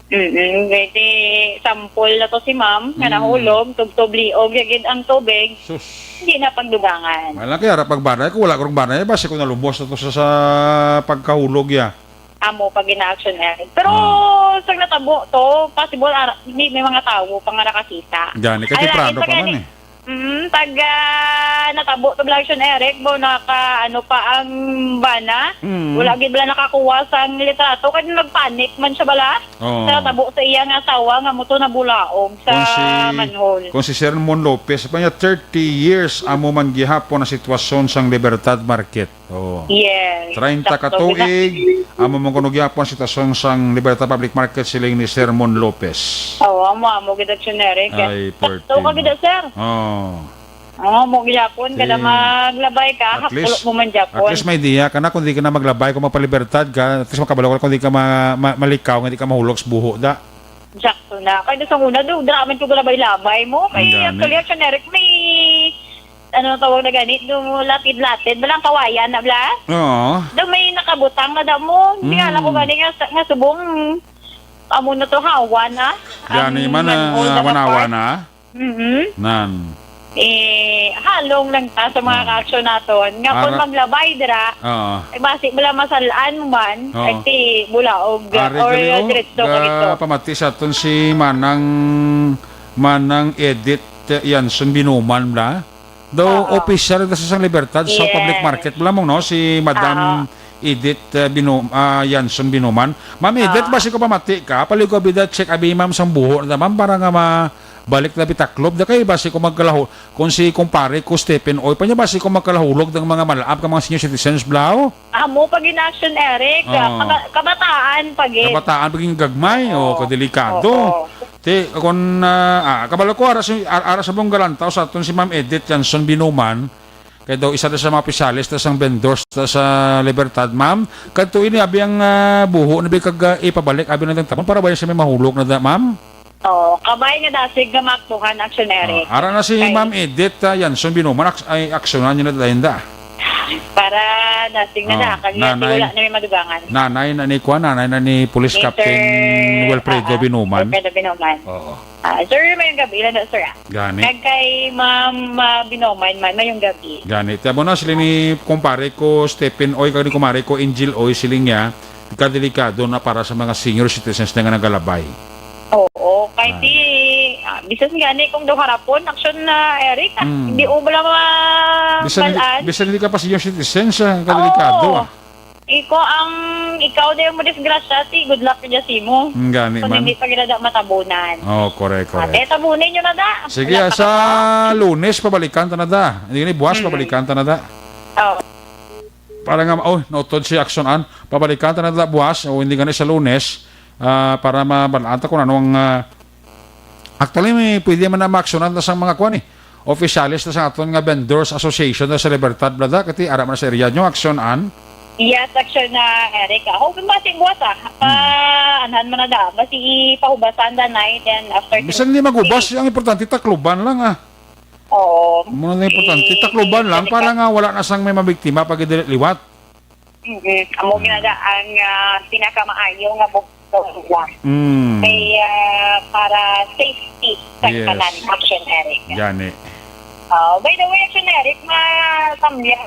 Mm-mm. Kay ti sampol na to si ma'am, nga Mm. nahulog, tubtob liog, ya gid ang tubig. Sus. Hindi na pagdugangan. Wala kaya ra pagbanay. Kung wala ko rong banay, basi ko nalubos na to sa, sa pagkahulog, ya. Amo pag ina-action, eh. Pero, Ah. sa natabo to, possible, ara, hindi may mga tawo pa nga nakakita. Gani, kay Ay, temprano lain pa pa man, gani. eh. Mm, pag, ah, natabo to, Blackson Eric, bo, naka, ano pa ang bana? Mm. Wala gid bala nakakuha sang litrato, kay nagpanic man siya bala. Oo. Sa natabo sa iya nga asawa nga muto nabulaog sa Kung si, manhole. kung si Sir Mon Lopez, pa niya, thirty years, amo man gihapon ang sitwasyon sang Libertad Market. Oo. Yes. Treinta ka Sakto, tuig, amo man kuno gyapon ang sitwasyon sang Libertad Public Market, siling ni Sir Mon Lopez. Oo, amo, amo gid, Action Eric. Ay, Sakto ka perting. gid, sir. Oo. Oo, amo gyapon, kada Si-, maglabay ka, at least, hapulo mo man gyapon. At least may diya ka na, kung di ka na maglabay, kung magpalibertad ka, at least makabalo ka, kung di ka ma-, ma-, malikaw, nga di ka mahulog sa buho, da. Sakto na. Kaya sa una, do, draman ko galabay-labay mo. Kay Ang gani. actually, Action Eric, may ano tawag na gani, do, latid-latid, balang kawayan na, bla? Oo. Do, may nakabutang na da mo. Hindi nga Mm. lang ko gani nga, nga subong, amo na to, hawa na. Gani Ang man, ah, manhole na manawa part. na. Mm-mm. Nan. Eh, halong lang ta sa mga Ah. ka-action naton. Nga kung Ara- maglabay dira, Oo. eh, basi bala masalaan mo man, Oo. ay ti bulaog, Ari or gali, oh, diretso ka ga-, dito. pamati sa aton si Manang, Manang Edith, eh, Yanson Binuman, bla? Daw Oo. official ka sa sang Libertad sa Yes. public market, bla mo, no? Si Madam Oo. Edith, eh, Binu-, ah, Yanson Binuman. Ma'am Edith, Ah. basi ko pamati ka, paligo bida, check abi, ma'am, sang buho na, ma'am, para nga ma-, balik na bitaklob. Da kay basi ko magkalaho-, kung si kumpare ko, Stephen Oy, pa niya basi ko magkalahulog ng mga malaab ka mga senior citizens, blaw? Amo pag in action, Eric. Oo. Kaba-, kabataan pag in. Kabataan pag in gagmay, o, Oo. kadelikado. Oo. Ti, kung, ah, ah, kabalo ko, ara sa, ar-, ara sa mong galantaw sa aton si Ma'am Edith Janson Binuman, kay daw isa na sa mga opisyales, ta sang vendors, ta sa Libertad, ma'am. Kadto ini, abi ang, ah, buho na bi kag, ah, ipabalik, abi na lang tapon, para ba siya may mahulog na da, ma'am? Oo, kabay nga dasig nga maaktuhan, Action Eric. Ah, ara na si Kay Ma'am Edith, ah, Yanson Binuman, aks-, ay, aksyonan niyo na dayon da. Para dasig na Oh, da, kag nanay. wala na may madugangan. Nanay na ni kuan, nanay na ni Police Ni Captain Sir, Wilfredo ah, ah, Binuman. Wilfredo Binuman. Oo. Ah, sir, mayong gabi lang na, sir, ah. Gani. Kag kay Ma'am, ah, Binoman man, mayong gabi. Gani. Tiyan mo na, sila ni kumpare ko, Stephen Oy, kag ni kumare ko, Angel Oy, siling niya, kadelikado na para sa mga senior citizens na nga nagalabay. Oo, kay Ah. si, ah, bisan gani kung daw harapon, action na, Eric, ah, Mm. hindi mo bala ma-, Bisan, malan. bisan hindi ka pa senior citizen, sa kadelikado, Oo. ah. Ikaw ang, ikaw na yung madisgrasya, si good luck niya si mo. Mm, gani Kung man. hindi pa ginada matabunan. Oh, correct, correct. Ate, tabunin nyo na da. Sige, Wala ah, pa sa ka pa. Lunes, pabalikan ta na da. Hindi gani, buwas, Mm. pabalikan ta na da. Oh. Para nga, oh, nautod si Action An. Pabalikan ta na da buwas, o hindi gani sa Lunes, ah, para mabalaan ta kung ano ang, ah, actually, may pwede man na maaksyonan na sang mga kuan, eh. Opisyales na sa aton nga Vendors Association na sa Libertad, bala da, kati ara man sa area nyo, Action An. Yes, Action na, Eric. Ah, hope mo si buwas, ah. Pa, Hmm. anhan mo na da. Basi ipahubasan da na, eh, then after Bisan hindi magubas, ang importante, takluban lang, ah. Oo. Muna na importante, Eh, takluban lang, eh, para nga wala na sang may mabiktima pag dili liwat. Mm-mm. Amo Mm. ginada ang, ah, pinakamaayo nga buhaton nila. Mm. Kay, ah, para safety sa Yes. tanan, Action Eric. Gani. Ah, by the way, Action Eric, matamya.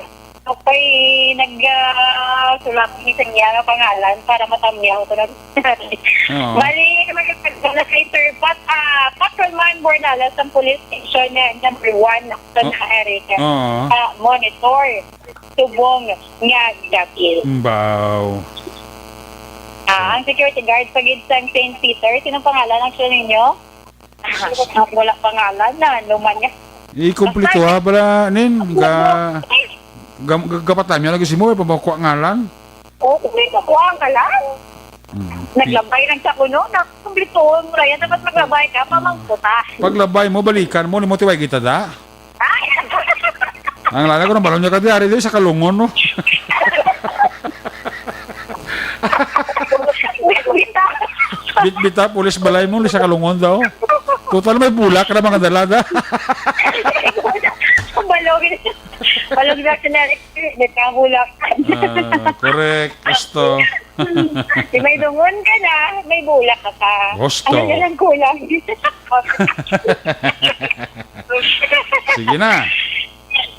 Okay, nag, ah, sulat ni sa iya nga pangalan para matamya ko na. Oo. Bali, magkakagana kay Sir Pat, ah, Patrolman Bornales sa Police Station, eh, number one, Action Oo. Eric. Oo. Ah, monitor. Subong nga dapil. Mbaw. Ah, ang security guard pa gid sang Saint Peter, sinong pangalan ang siya ninyo? Ah, wala pangalan na, luman niya. Ikumpleto ha, bala, nin, ga, ga, ga, gapatan niya lagi si mo, eh, pamakuha ngalan. Oo, may makuha ang ngalan. Mm. Naglabay lang sa kuno, na kumplituhon mo na yan. Dapat maglabay ka, pamangkuta. Paglabay mo, balikan mo, ni mo tiway kita da. Ay! Ang lala ko, nang balon niya ka di, ari di, sa Kalungon, no? Bitbita. Bitbita, pulis balay mo, sa Kalungon daw. Total, may bulak na mga dala, da. Balog. Balog na, generic. May bulak. Ah, correct. Gusto. Di may dungon ka na, may bulak ka pa. Gusto. Ano na lang kulang? Sige na.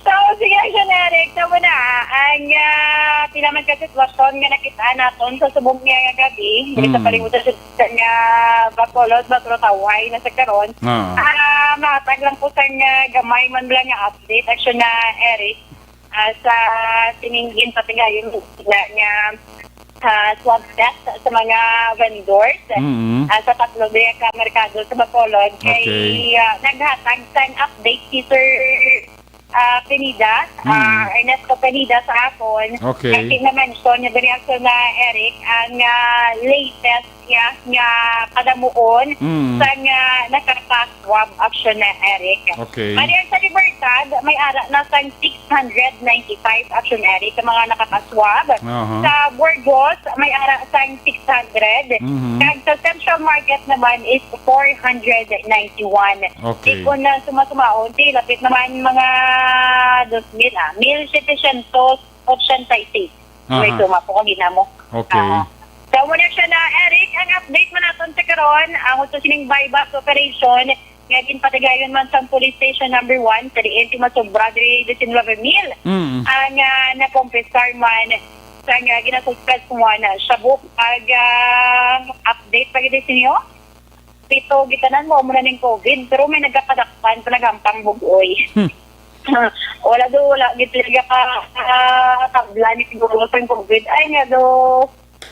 So, sige, Action Eric. So, muna, ang, ah, pila man ka sitwasyon nga nakita naton sa subong niya nga gabi, diri sa Mm. palibot sa sitwasyon nga Bacolod, Bacolod, Hawaii na sa karon. Ah. Ah, mahatag lang po sa nga gamay man lang nga update, Action na, Eric. Ah, sa sining ginpatigayon nga, nga, ah, swab test sa mga vendors, Mm. ah, sa tatlo diya ka merkado sa Bacolod. Kay, Okay. ah, naghatag sang update si Sir, ah, Pineda, Mm. ah, Ernesto Pineda sa akon. Okay. Kasi na-mention niya diri, Action na, Eric, ang, ah, latest niya nga padamuon Mm. sa nga nakapa-swab, Action na, Eric. Okay. Bali, ang sa Libertad, may ara na sang six hundred ninety-five, Action Eric, sa mga nakakaswab. Aha. Sa Burgos, may ara sang six hundred. Mhm. Kag sa Central Market naman is four hundred ninety-one. Okay. Di ko na sumasumaon, di, lapit naman mga dos mil, ah, mil setecientos ochenta y seis. Aha. May suma po kami na mo. Okay. Ah. So, muna siya na, Eric, ang update mo naton sa karon, ang uto sining buyback operation, nga ginpatigayon man sa Police Station Number One, sa diin ti masubra diri diecinueve mil. Mm. Ang, ah, nakumpiskar man sa nga ginasuspek mo na shabu. Pag, ah, update pa gid sa inyo, pito gitanan mo, amo na ning COVID, pero may nagakadakpan pa naghampang bugoy. Hmm. Wala do, wala gid talaga ka, ah, tabla ni siguro sa COVID. Ay, nga do,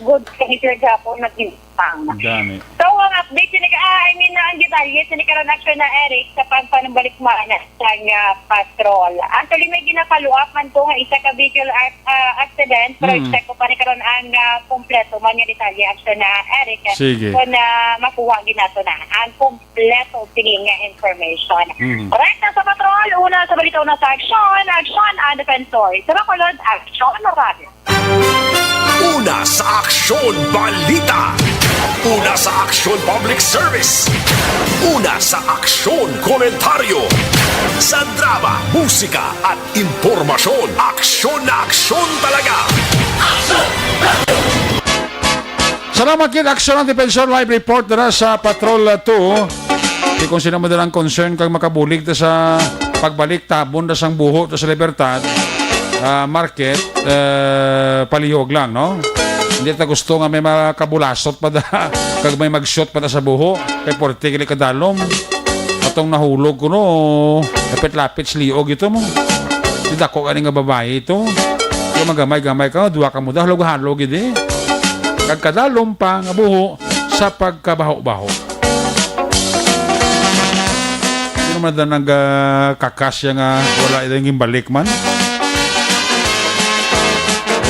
good ka ni sila gihapon naghimpang. Gani. So, ang update sini ka, ah, I mean, ang detalye sini karon, Action na, Eric, sa pagpanumbalik mo na sa nga patrol. Actually, may gina-follow up man ko nga isa ka vehicle ac-, ah, accident, pero Mm. i-check ko pa ni karon ang, ah, kompleto man nga detalye, Action na, Eric. Sige. Kung, ah, makuha gid nato na ang kompleto sini nga information. Mm. Alright, nasa patrol, una sa balita, una sa aksyon, aksyon ang defensor. Sa Bacolod, aksyon na radio. Una sa Aksyon Balita. Una sa Aksyon Public Service. Una sa Aksyon Komentaryo. Sa drama, musika at impormasyon, aksyon na aksyon talaga. Salamat gid, Aksyon ang Defensor, live report dira sa Patrol two. Di kung sino man dira ang concern kag makabulig ta sa pagbalik tabon ta sang buho ta sa Libertad, ah, Market, eh, palihog lang, no? Hindi ta gusto nga may makabulasot pa da, kag may mag-shoot pa da sa buho. Kay porte gali kadalom. Atong nahulog kuno, lapit-lapit sa liog ito mo. Di dako gani nga babayi ito. Kaya magamay-gamay ka, duwa ka mo da, halog-halog gid eh. Kag kadalom pa nga buho sa pagkabaho-baho. Sino man da nagkakasya nga wala ito yung balik man?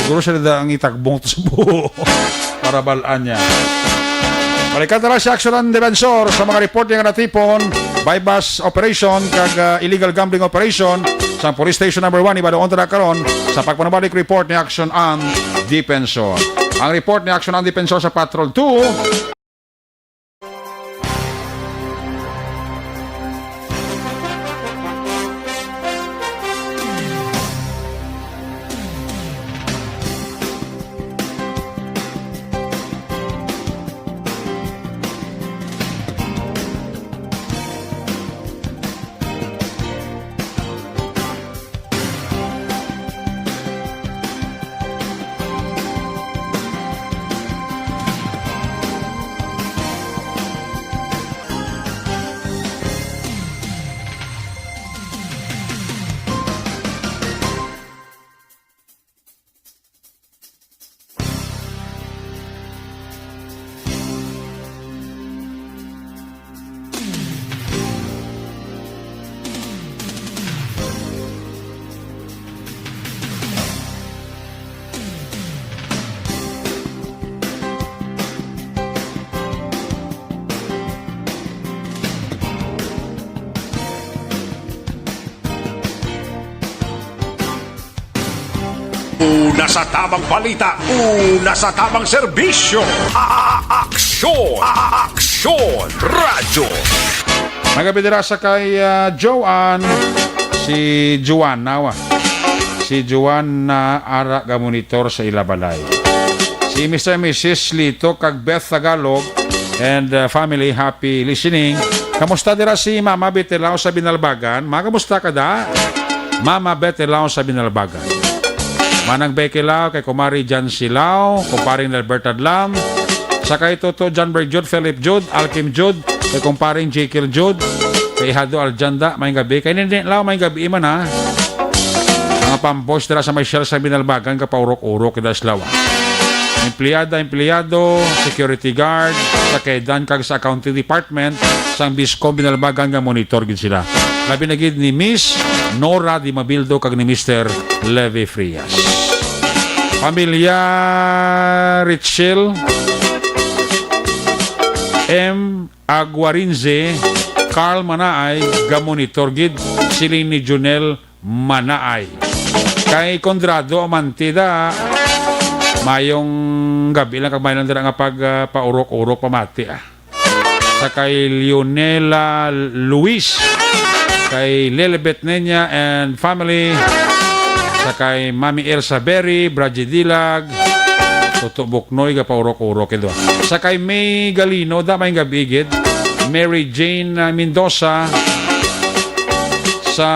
Siguro sila da ang itagbong to sa buho para balaan niya. Balikan na lang si Action and Defensor sa mga report niya nga natipon, buy-bust operation, kag, ah, illegal gambling operation sa Police Station Number One, Ibadoon ta na karon sa pagpanabalik report ni Action and Defensor. Ang report ni Action and Defensor sa Patrol Two. Una sa tamang balita, una sa tamang serbisyo. A-, a-, aksyon, a-, a-, aksyon, radyo. Magabi dira sa kay, ah, Joanne, si Joanna, wa. Si Joanna ara ga monitor sa ila balay. Si Mister and Missus Lito kag Beth Tagalog and, ah, family, happy listening. Kamusta dira si Mama Betelao sa Binalbagan? Ma, kamusta ka da? Mama Betelao sa Binalbagan. Manang Becky Lao, kay Kumari Jan Silao, Kumparing Nelbert Adlam, sa kay Toto John Berjud, Philip Jud, Alkim Jud, kay Kumparing Jekyll Jud, kay Hado Aljanda, may gabi. Kay Nindin Lao, may gabi man, ha. Mga pambos dira sa may Shell sa Binalbagan, kapaurok-urok, kay Daslaw, ha. Empleyada, empleyado, security guard, sa kedan kag sa accounting department sang Biscom Binalbagan nga monitor gid sila. Labi na gid ni Miss Nora Di Mabildo kag ni Mister Levi Frias. Pamilya Richel M. Aguarinze, Carl Manaay, ga monitor gid, siling ni Junel Manaay. Kay Conrado Amantida, mayong gabi lang kag may lang dira nga pag, ah, paurok-urok pamati, ah. Sa kay Leonela Luis, kay Lilibet Nenya and family, sa kay Mami Elsa Berry, Braji Dilag, Toto Buknoy, ga paurok-urok, ido. Sa kay May Galino, da may gabi gid, Mary Jane, ah, Mendoza, sa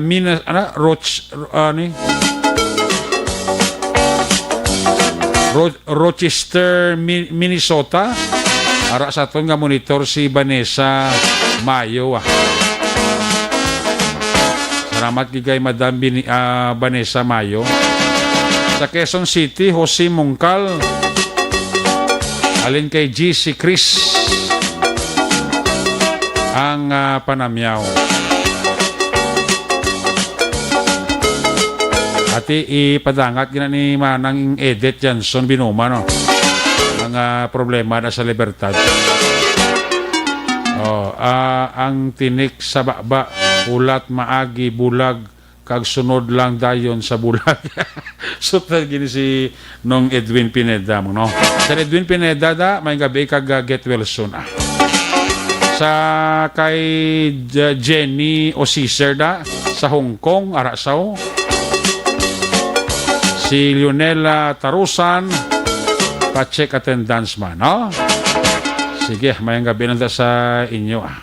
Mina-, ana, Roch-, Ro-, ani? Ro-, Rochester, Mi-, Minnesota. Ara sa aton nga monitor si Vanessa Mayo, ah. Salamat gid kay Madam Bini-, ah, Vanessa Mayo. Sa Quezon City, Jose Mungkal. Alin kay G C Chris ang, ah, panamyaw. Ati, ipadangat gina ni Manang Edith Johnson Binuma, no? Mga problema na sa Libertad. Oh, ah, ang tinik sa baba, ulat maagi, bulag, kag sunod lang dayon sa bulag. Suta gini si Nong Edwin Pineda mo, no? Sa Edwin Pineda da, may gabi kag, ah, get well soon, ah. Sa kay Je-, Jenny Osiser da, sa Hong Kong, ara sa, oh. Si Lionel, ah, Tarusan, pa-check attendance man, no? Sige, mayang gabi lang da sa inyo, ah.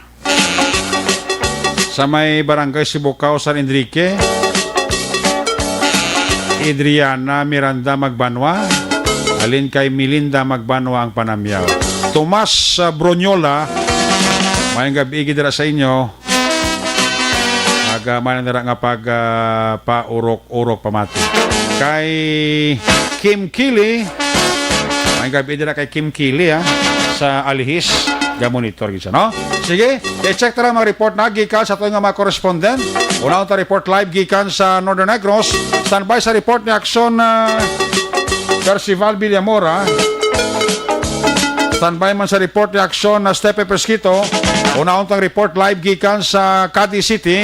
Sa may Barangay Sibukaw, San Enrique, Adriana Miranda Magbanwa, Lin kay Melinda Magbanwa ang panamyaw. Tomas, ah, Bronyola, maayong gabi gid dira sa inyo. Aga man dira nga pag, ah, paurok-urok pamati. Kay Kim Kili, maayong gabi dira kay Kim Kili, ah, sa Alihis, ga-monitor gid siya, no? Sige, i-check ta lang mga report na gikan sa aton nga mga correspondent. Una ta report live gikan sa Northern Negros. Standby sa report ni Action, ah, Percival Villamora. Standby man sa report ni Action na Stepe Pesquito. Una untang report live gikan sa Cadiz City.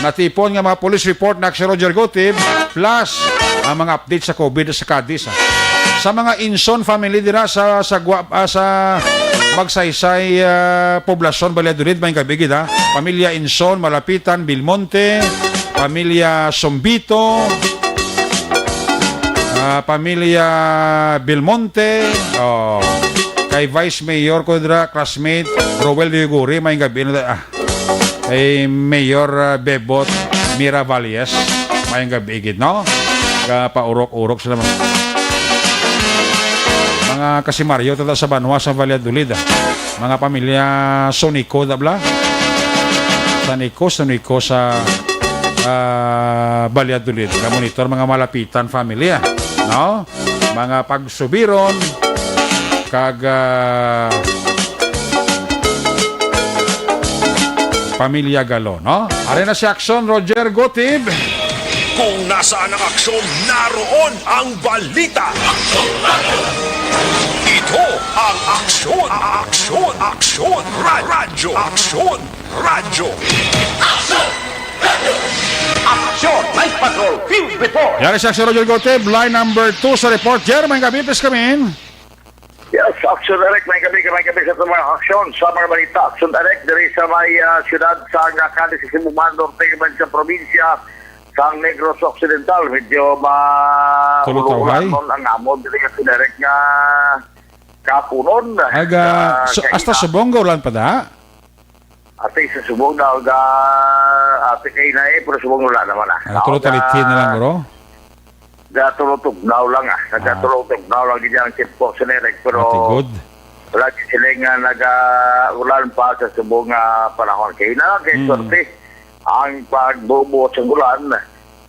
Natipon nga mga police report ni Action Roger Gutib, plus ang mga update sa COVID sa Cadiz, ah. Sa mga Inson family dira sa, sa Gua-, ah, sa Magsaysay, ah, Poblacion, Valladolid, maayong gabi gid, ha. Pamilya Inson, Malapitan, Belmonte, pamilya Sombito, ah, pamilya Belmonte, oh, kay Vice Mayor ko dira, classmate, Roel de Yuguri, maayong gabi. Ah, kay Mayor, ah, Bebot Miravalles, maayong gabi gid, no? Kapaurok-urok sila, mga, mga kasimaryo tata sa banwa sa Valladolid, ah. Mga pamilya Sonico, da bla? Sonico, Sonico sa, ah, Valladolid. Ga-monitor mga Malapitan family, ah. No? Mga pagsubiron, kag, ah, pamilya Galo, no? Ari na si Action Roger Gutib. Kung nasaan ang aksyon, naroon ang balita. Ito ang Aksyon, Aksyon, Aksyon, Ra-, Radyo, Aksyon, Radyo. Action! Night Patrol, Field Report! Yari si Action Roger Gutib, line number two sa report. Jer, maayong gabi, please come in. Yes, Action Direct, maayong gabi, maayong gabi sa mga aksyon, sa mga balita. Action Direct, diri sa may, ah, siyudad sa Cadiz, sa Cebu, Norte, man sa probinsya sa Negros Occidental. Medyo ma-, Tulutawhay? Ululan ang amon diri, Action Direct, nga kapunon. Aga, ah, so, hasta kaina. Subong, gaulan pa da? Ate, sa Subong daw, ga, ate, kay na eh, pero Subong wala naman, ah. Ah, tulo talitin na lang, bro. Gatulutugnaw lang, ah. Ah. Gatulutugnaw lang gid ang tipo sa Nerek, pero Ate, good. Wala gid sila nga nag-ulan pa sa Subong nga panahon. Kay na, kay Hmm. Swerte ang pagbubo sa ulan.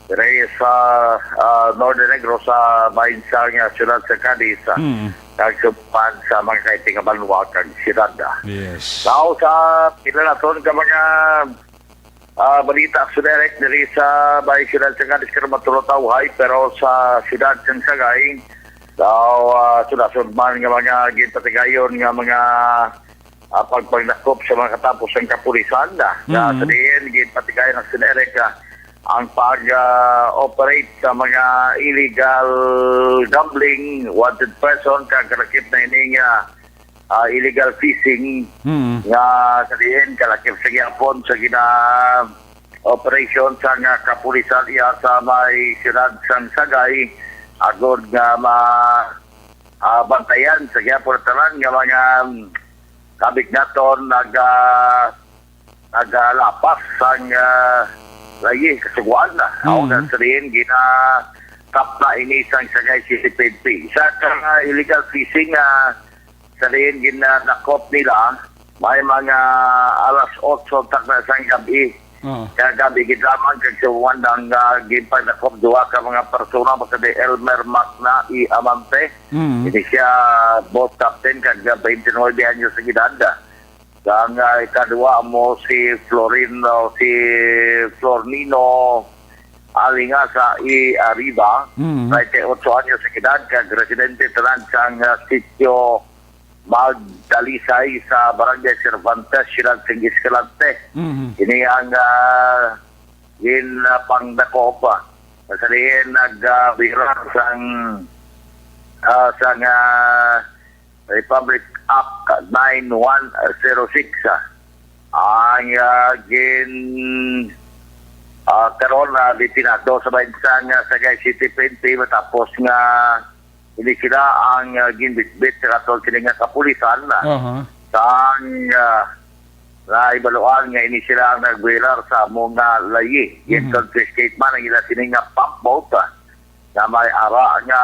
Diri sa, ah, Northern Negros, sa bahin sa nga siyudad sa Cadiz, ah, Mm. kag suban sa mga kahiting nga banwa kag siyudad, ah. Yes. Now, sa pila naton ka mga, ah, balita, Action Direct, diri sa bahin siyudad sa Cadiz, kag matulutawhay, pero sa siyudad sa Sagay, now, ah, sudasod man nga mga ginpatigayon nga mga ah, pagpagdakop sa mga katapos sang kapulisan, ah, nga Mm. sa diin ginpatigayon ang Action Direct, ah, ang pag, ah, operate sa mga illegal gambling, wanted person, kag kalakip na ini nga, ah, illegal fishing Mm. nga sa diin kalakip sa gihapon sa gina-, operation sang kapulisan iya sa may siyudad sang Sagay, agod nga ma-, ah, bantayan sa gihapon tanan nga mga kabig naton naga-, nagalapas sang, ah, layi kasuguan na. Ako Mm. na sa diin, gina-, kap na ini sang Sagay City P N P. Sa ka illegal fishing, ah, sa diin ginadakop nila, may mga alas otso tak na sang gabi. Oo. Kagabi gid lamang kag sa Juan ang, ah, ginpadakop duha ka mga persona, basta di Elmer Magna i Amante. Mm. Ini siya boat captain kag, ah, twenty-nine anyos ang edad. Kag ang, ah, ikadua mo si Florino, si Flornino Alingasa i Arriba, Mm. treinta y ocho anyos ang edad, kag residente tanan sang, ah, sitio Magdalisay sa Barangay Cervantes, siyudad sang Escalante. Mhm. Ini ang, ah, ginpangdakop, ah, sa diin nag, ah, viral sang, ah, sang, ah, Republic Act nine one zero six, ah. Ang, ah, gin, ah, karon, ah, detinado sa bahin sang, ah, Sagay City P N P matapos nga ini sila ang, ah, ginbitbit sa katol sila nga kapulisan, ah, Aha. sang, ah, naibaluan nga ini sila ang nagbuhilar sa amo nga layi. Mhm. Gin-confiscate man ang ila sini nga pump boat, ah, nga may ara nga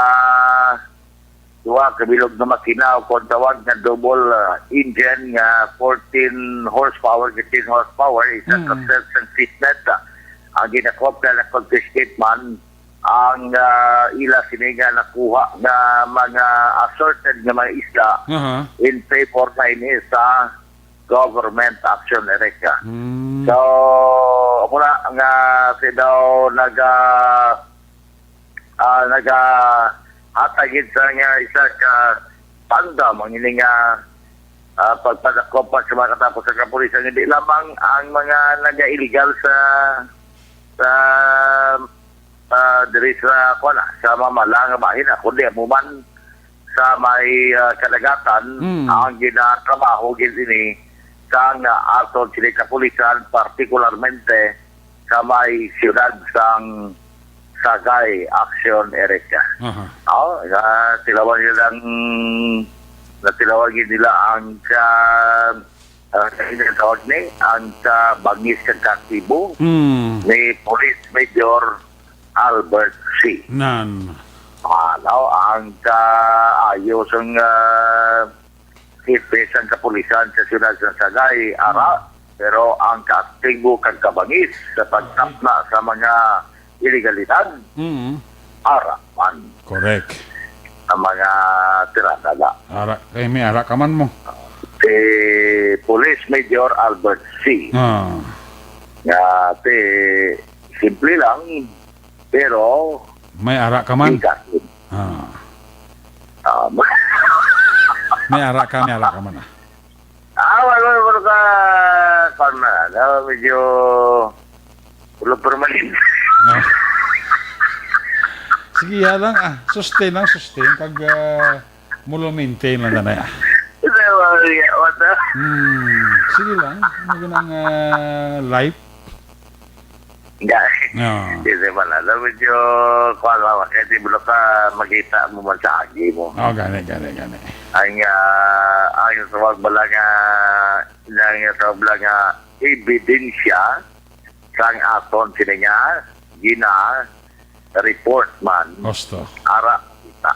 duha ka bilog nga makina o kung tawag nga double, ah, engine nga fourteen horsepower, fifteen horsepower, isa ka Mm. sets and fitment, ah, ang ginakop na na-confiscate man ang, ah, ila sini nga nakuha nga mga assorted nga mga isda Aha. in favor na ini sa government action, Erica. Mm. So, muna nga si daw naga, ah, nagahatag gid sa nga isa ka tanda, ang ini nga, ah, pagpadakop pa sa mga katapos sa kapulisan, hindi lamang ang mga naga-illegal sa, sa, ah, diri sa, kuwan na, sa mamala nga bahin, ah, kundi amo man sa may, ah, kadagatan, Mm. ang ginatrabaho gid ini sang, ah, aton sini kapulisan, partikularmente sa may siyudad sang Sagay, Action, Erica. Aha. Oh, ah, tilawan nila ang, natilawan gid nila ang ka, ah, ano yung tawag ni? Ang kabangis kag kaaktibo Mm. ni Police Major Albert C. Nan. Ano ang kaayo sang, ah, hepe sang kapulisan sa siyudad sa Sagay, ara, pero ang kaaktibo kag kabangis sa pagtapna sa mga ilegalidad, Mm. ara man. Correct. Ang mga tirada na. Ara, kay may ara ka man mo. Si Police Major Albert C. Ah. Nga, ti, simple lang, pero May ara ka man. Bigat. Ah. Ah, May ara ka, may ara ka man, ah. Ah, wala, wala ka, kuwan na, ano, medyo ulo permanente. Ah. Sige, ya lang, ah. Sustain lang, sustain. Kag, ah, mulo maintain lang na, ah. Hindi, wala, wala. Hmm, sige lang. Ano yun ang, ah, life? Nga, No. hindi man, ano, medyo, kuwan lang, kasi di mo na ka makita mo man sa agi mo. Oh, gani, gani, gani. Ang, ah, ang tawag bala nga, ang tawag bala nga, ebidensya sang aton sini nga gina-report man. Gusto. Ara, kita.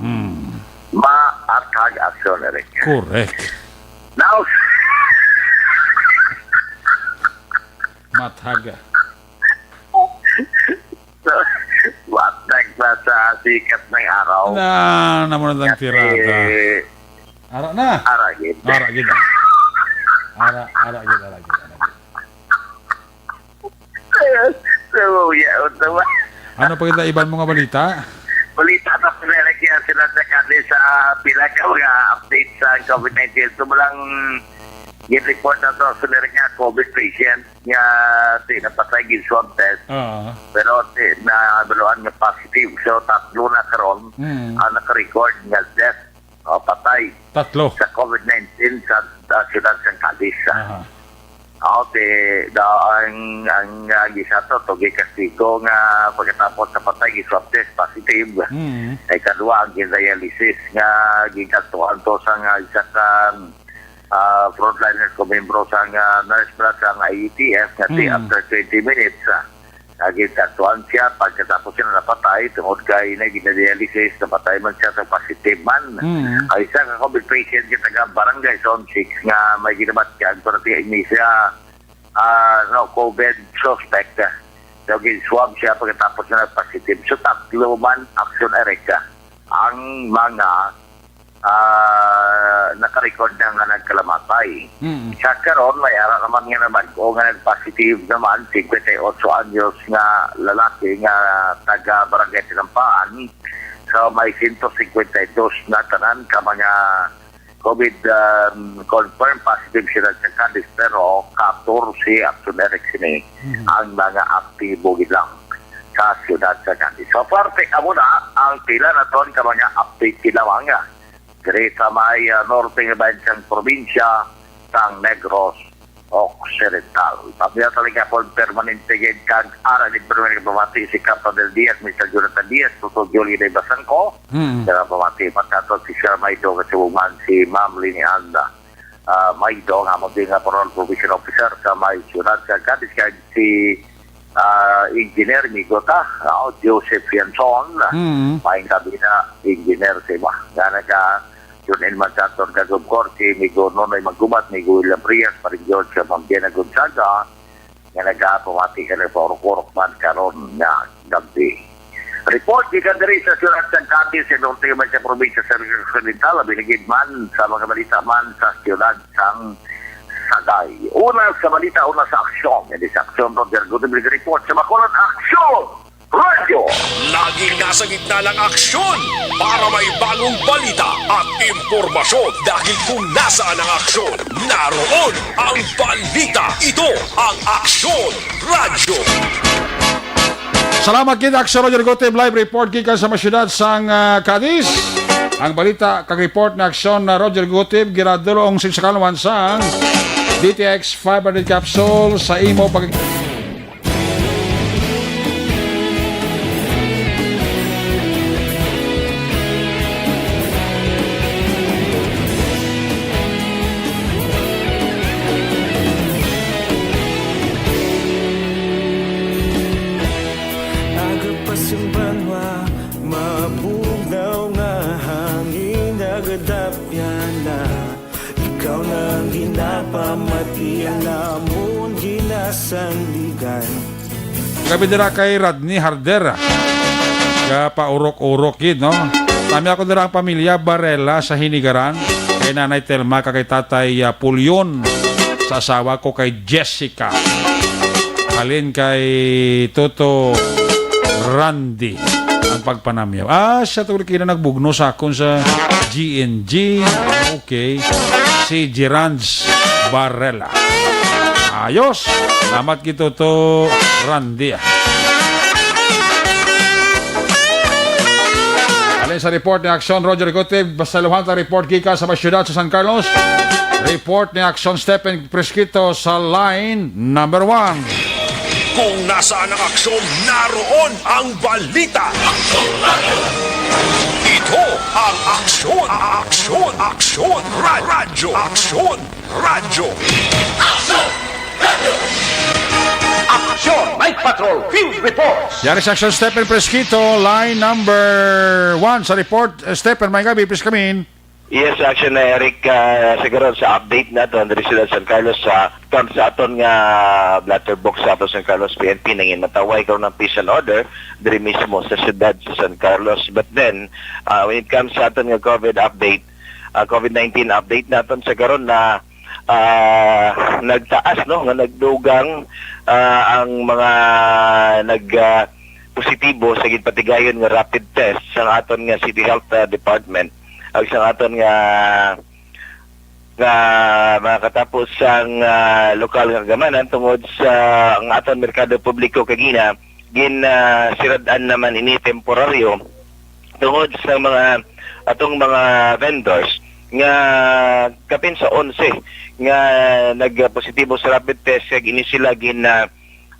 Hmm. Maathag aksyon, Eric. Correct. Now, Matag. Matag pa sa sikat ng araw. Na, naman ang Kasi, tirada. Ara na. Ara gid. Ara gid. Ara, ara gid, ara gid, ara gid. So, yeah, ito ba? Ano pa kita iban mga balita? Balita na pinalagyan sila sa kani sa pila ka mga update sa covid nineteen. Ito mo lang gin-report na to sa nila nga covid patient nga ti napatay gin swab test. Oo. Pero ti nabaluan nga positive. So, tatlo na karon Mm. ang naka-record nga death, o patay Tatlo. sa covid nineteen sa, sa siyudad sa Cadiz. Aha. Aw, ti, da, ang, ang, ang isa to, to, gikastigo nga pagkatapos sa patay, gi-swab test, positive. Mm. Ay, kadwa, ang gin-dialysis nga gikadtuan to sa nga isa ka, ah, frontliner ko, membro sa nga nurse bala sa nga I E T F, nga ti Mm. after twenty minutes, ah, nga gikadtuan siya, pagkatapos siya napatay, tungod kay na gina-dialysis, napatay man siya sa positive man. Mm. Ang isa ka covid patient, kita nga barangay Zone six, nga may ginabatyag, pero ti, ini siya, ah, no, covid suspect. So, gin-swab siya pagkatapos na nag-positive. So, tatlo man, action, Erica, ang mga, ah, nakarecord na nga nagkalamatay. Mm. Sa karon, may ara naman nga nabag-o nga nag-positive naman, fifty-eight anyos nga lalaki nga taga Barangay Tinampaan. So, may one hundred fifty-two na tanan ka mga covid, um, confirmed positive sila sa Cadiz, pero katorse action, Eric, sini Mhm. ang mga aktibo gid lang sa siyudad sa Cadiz. So, parte kamo na ang pila na ton ka mga update gid lamang, ah, diri sa may, ah, norte nga bahin sang probinsya sang Negros Occidental. Pabila talaga po permanente gid kag ara ni permanente pamati si Captain Del Diaz, Mister Jonathan Diaz, Tuto Julie Day Basangko, Mm. Kaya pamati pa sa ato si Sir Maido, kasubo man si Ma'am Lini Anda, ah, Maido, nga mo din nga Parole Probation Officer sa may siyudad sa Cadiz, kag si ah, engineer, migo ta, ah, Joseph Yanson. Mm. Maayong gabi na, engineer, sa imo. Nga naga, tune in man sa aton kag, of course, si migo Nonoy Maggubat, migo William Frias, paring George, Ma'am Diana Gonzaga, nga nagapamati ka na sa urok-urok man karon nga gabi. Report gikan diri sa siyudad sang Cadiz, sa norte man sa probinsya sa Region Occidental, labi na gid man sa mga balita man sa siyudad sang Sagay. Una sa balita, una sa aksyon. Ini sa aksyon, Roger Gutib report sa Bacolod Aksyon Radio. Laging nasa gitna ng aksyon para may bagong balita at impormasyon. Dahil kung nasaan ang aksyon, naroon ang balita. Ito ang Aksyon Radyo. Salamat gid, Aksyon Roger Gutib, live report gikan sa mga siyudad sang, ah, Cadiz. Ang balita kag report ni Aksyon na Roger Gutib ginadul-ong sa kalwan sang D T X five hundred capsule sa imo pag- Agapas ang banwa, mabugnaw nga hangin, nagadapyan na. Ikaw na ang ginapamati, ang amon ginasandigan. Gabi dira kay Rodney Harder. Ga paurok-urok gid, no? Tami ako dira ang pamilya Barela sa Hinigaran, kay Nanay Telma kag kay Tatay, ah, Pulyon, sa asawa ko kay Jessica. Halin kay Toto Randy ang pagpanamyaw. Ah, siya to kina nagbugno sa akon sa G N G. Okay. Si Gerans Barrela. Ayos. Salamat gid, Toto Randy, ah. Alin sa report ni Aksyon Roger Gutib, basta luhan ta report gikan sa mga siyudad sa San Carlos. Report ni Aksyon Stephen Presquito sa line number one. Kung nasaan ang aksyon, naroon ang balita. Ito ang Aksyon, Aksyon, Aksyon, Ra-, Radyo, Aksyon, Radyo. Aksyon Night Patrol Field Reports. Yari sa Aksyon, Stephen Presquito, line number one sa report. Eh, Stephen, may gabi, please come in. Yes, Aksyon na Eric, ah, siguro sa update naton diri sa San Carlos, sa, sa aton nga blatterbox sa aton San Carlos P N P, nangin mataway karon ang peace and order diri mismo sa siyudad sa San Carlos. But then, ah, when it comes sa aton nga COVID update, ah, COVID nineteen update naton sa karon na, ah, nagtaas, no, nga nagdugang, ah, ang mga nag, ah, positibo sa ginpatigayon nga rapid test sa aton nga City Health, ah, Department ag sa aton nga, nga mga katapos sang, ah, lokal nga kagamanan tungod sa ang aton merkado publiko kagina gin, ah, sirad-an naman ini temporaryo tungod sa mga atong mga vendors nga kapin sa onse nga nagpositibo sa rapid test kag ini sila gin, ah,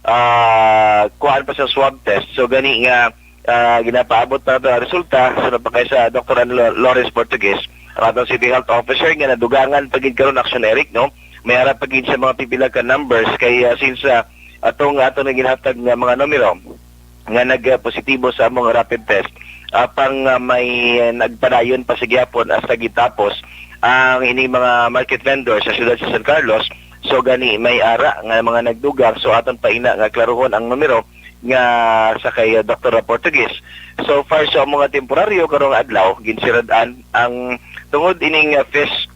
ah, kuhaan pa sa swab test. So gani nga, ah, ginapaabot pa nato ang resulta. So napakay sa Doktor Ano Lo-, Lawrence Portugues, ang atong City Health Officer nga nadugangan pa gid karon, Aksyon Eric, no? May ara pa gid sa mga pipila ka numbers kay, ah, since, ah, atong ato na ginhatag nga mga numero nga nagpositibo sa among rapid test, apang, ah, may nagpadayon pa sa gihapon hasta gitapos ang ini mga market vendor sa siyudad sa San Carlos. So gani may ara nga mga nagdugang, so aton pa ina nga klaruhon ang numero nga sa kay, ah, Doktor Portugues. So far sa mga temporaryo karong adlaw, ginsirad-an ang tungod ining, ah, fish,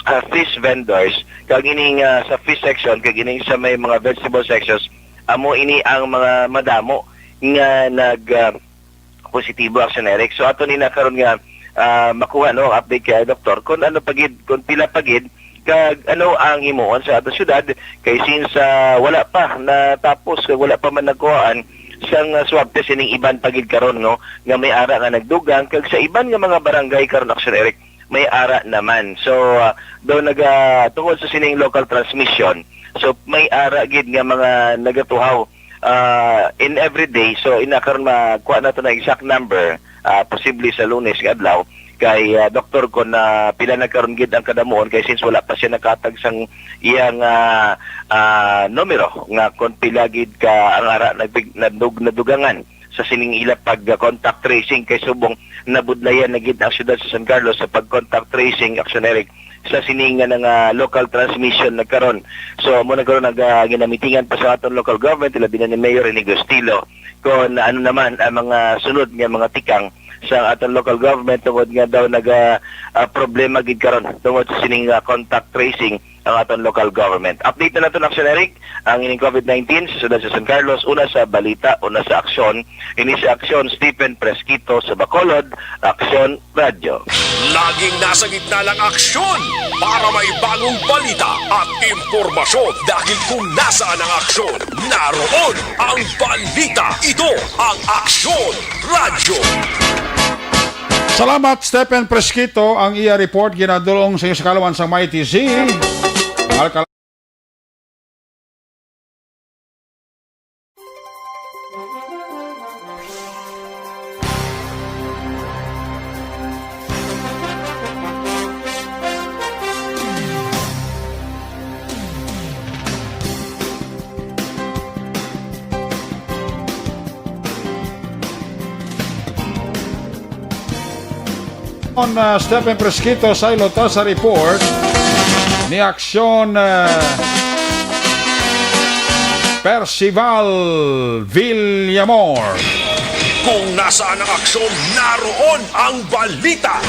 ah, fish vendors kag ining, ah, sa fish section kag ining sa may mga vegetable sections, amo ini ang mga madamo nga nag, ah, positibo, Aksyon Eric. So ato ni na karon nga, ah, makuha, no, ang update kay Doktor kung ano pa gid, kung pila pa gid kag ano ang himuon sa ato syudad, kay since, ah, wala pa natapos kag wala pa man nagkuhaan sang, ah, swab test ining iban pa gid karon, no, nga may ara nga nagdugang kag sa iban nga mga barangay karon, Aksyon Eric, may ara naman. So, ah, daw naga tungod sa sining local transmission, so may ara gid nga mga nagatuhaw, ah, in every day. So ina karon makuha nato na exact number, ah, posible sa Lunes nga adlaw. kay, ah, doktor, kon, ah, pila na karon gid ang kadamuon, kay since wala pa siya nakatag sang iyang, ah, ah, numero nga kon pila gid ka ang ara nagpig-, nadug-, nadugangan sa sining ila pag, ah, contact tracing, kay subong nabudlayan na gid ang siyudad sa San Carlos sa pag contact tracing, Action Eric, sa sining nga nga local transmission na karon. So, amo na karon nag, ah, ginamitingan pa sa aton local government, ilabi na ni Mayor Rene Gustilo, kung ano naman ang mga sunod nga mga tikang sa aton local government, tungod nga daw naga, ah, problema gid karon tungod sa sining, ah, contact tracing ang aton local government. Update na naton, Action Eric, ang ining covid nineteen sa siyudad sa San Carlos, una sa balita, una sa aksyon. Ini si Aksyon Stephen Presquito sa Bacolod, Aksyon Radyo. Laging nasa gitna ng aksyon para may bagong balita at impormasyon, dahil kung nasaan ang aksyon, naroon ang balita. Ito ang Aksyon Radyo. Salamat, Stephen Presquito. Ang iya report ginadulong sa inyo sa kaalaman sang Mighty Z. Alkal- On, uh, Stephen Presquito, saylo ta sa report ni Aksyon, uh, Percival Villamor. Kung nasaan ang aksyon, naroon ang balita.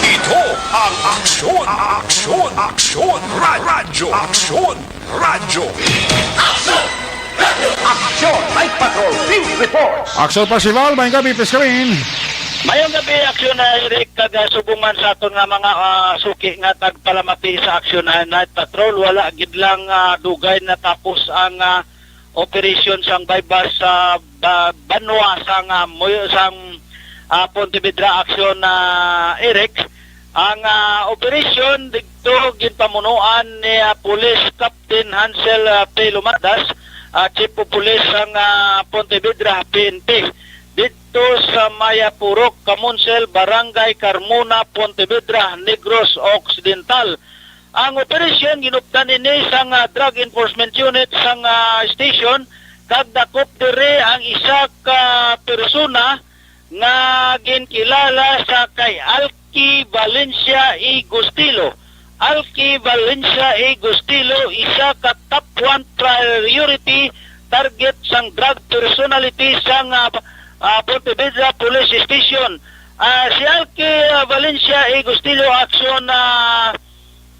Ito ang Aksyon, Aksyon, Aksyon Ra-, Radyo, Aksyon Radyo. Aksyon Night Patrol Field Reports. Aksyon Percival, maayong gabi, please come in. Mayong gabi, Aksyon, ah, Eric, kag, ah, subong man sa aton nga mga, ah, suki nga tagpalamati sa Aksyon, ah, Night Patrol, wala gid lang, ah, dugay natapos ang, ah, operasyon sang buy-bust sa ba-, banwa sang, ah, Moy-, sang, ah, Pontevedra, Aksyon, ah, Eric. Ang, ah, operasyon didto ginpamunuan ni, ah, Police Captain Hansel, ah, P. Lumadas, ah, Chief of Police sang, ah, Pontevedra, P N P, didto sa may, ah, Purok Kamunsel, Barangay Carmona, Pontevedra, Negros Occidental. Ang operasyon ginuptan ini sang, ah, Drug Enforcement Unit sang, ah, station, kag dakop diri ang isa ka persona nga ginkilala sa kay Alki Valencia E. Gustilo. Alki Valencia E. Gustilo, isa ka top one priority target sang drug personality sang, ah, ah, Pontevedra Police Station. Ah, si Alki, ah, Valencia E. Gustilo, Aksyon, ah,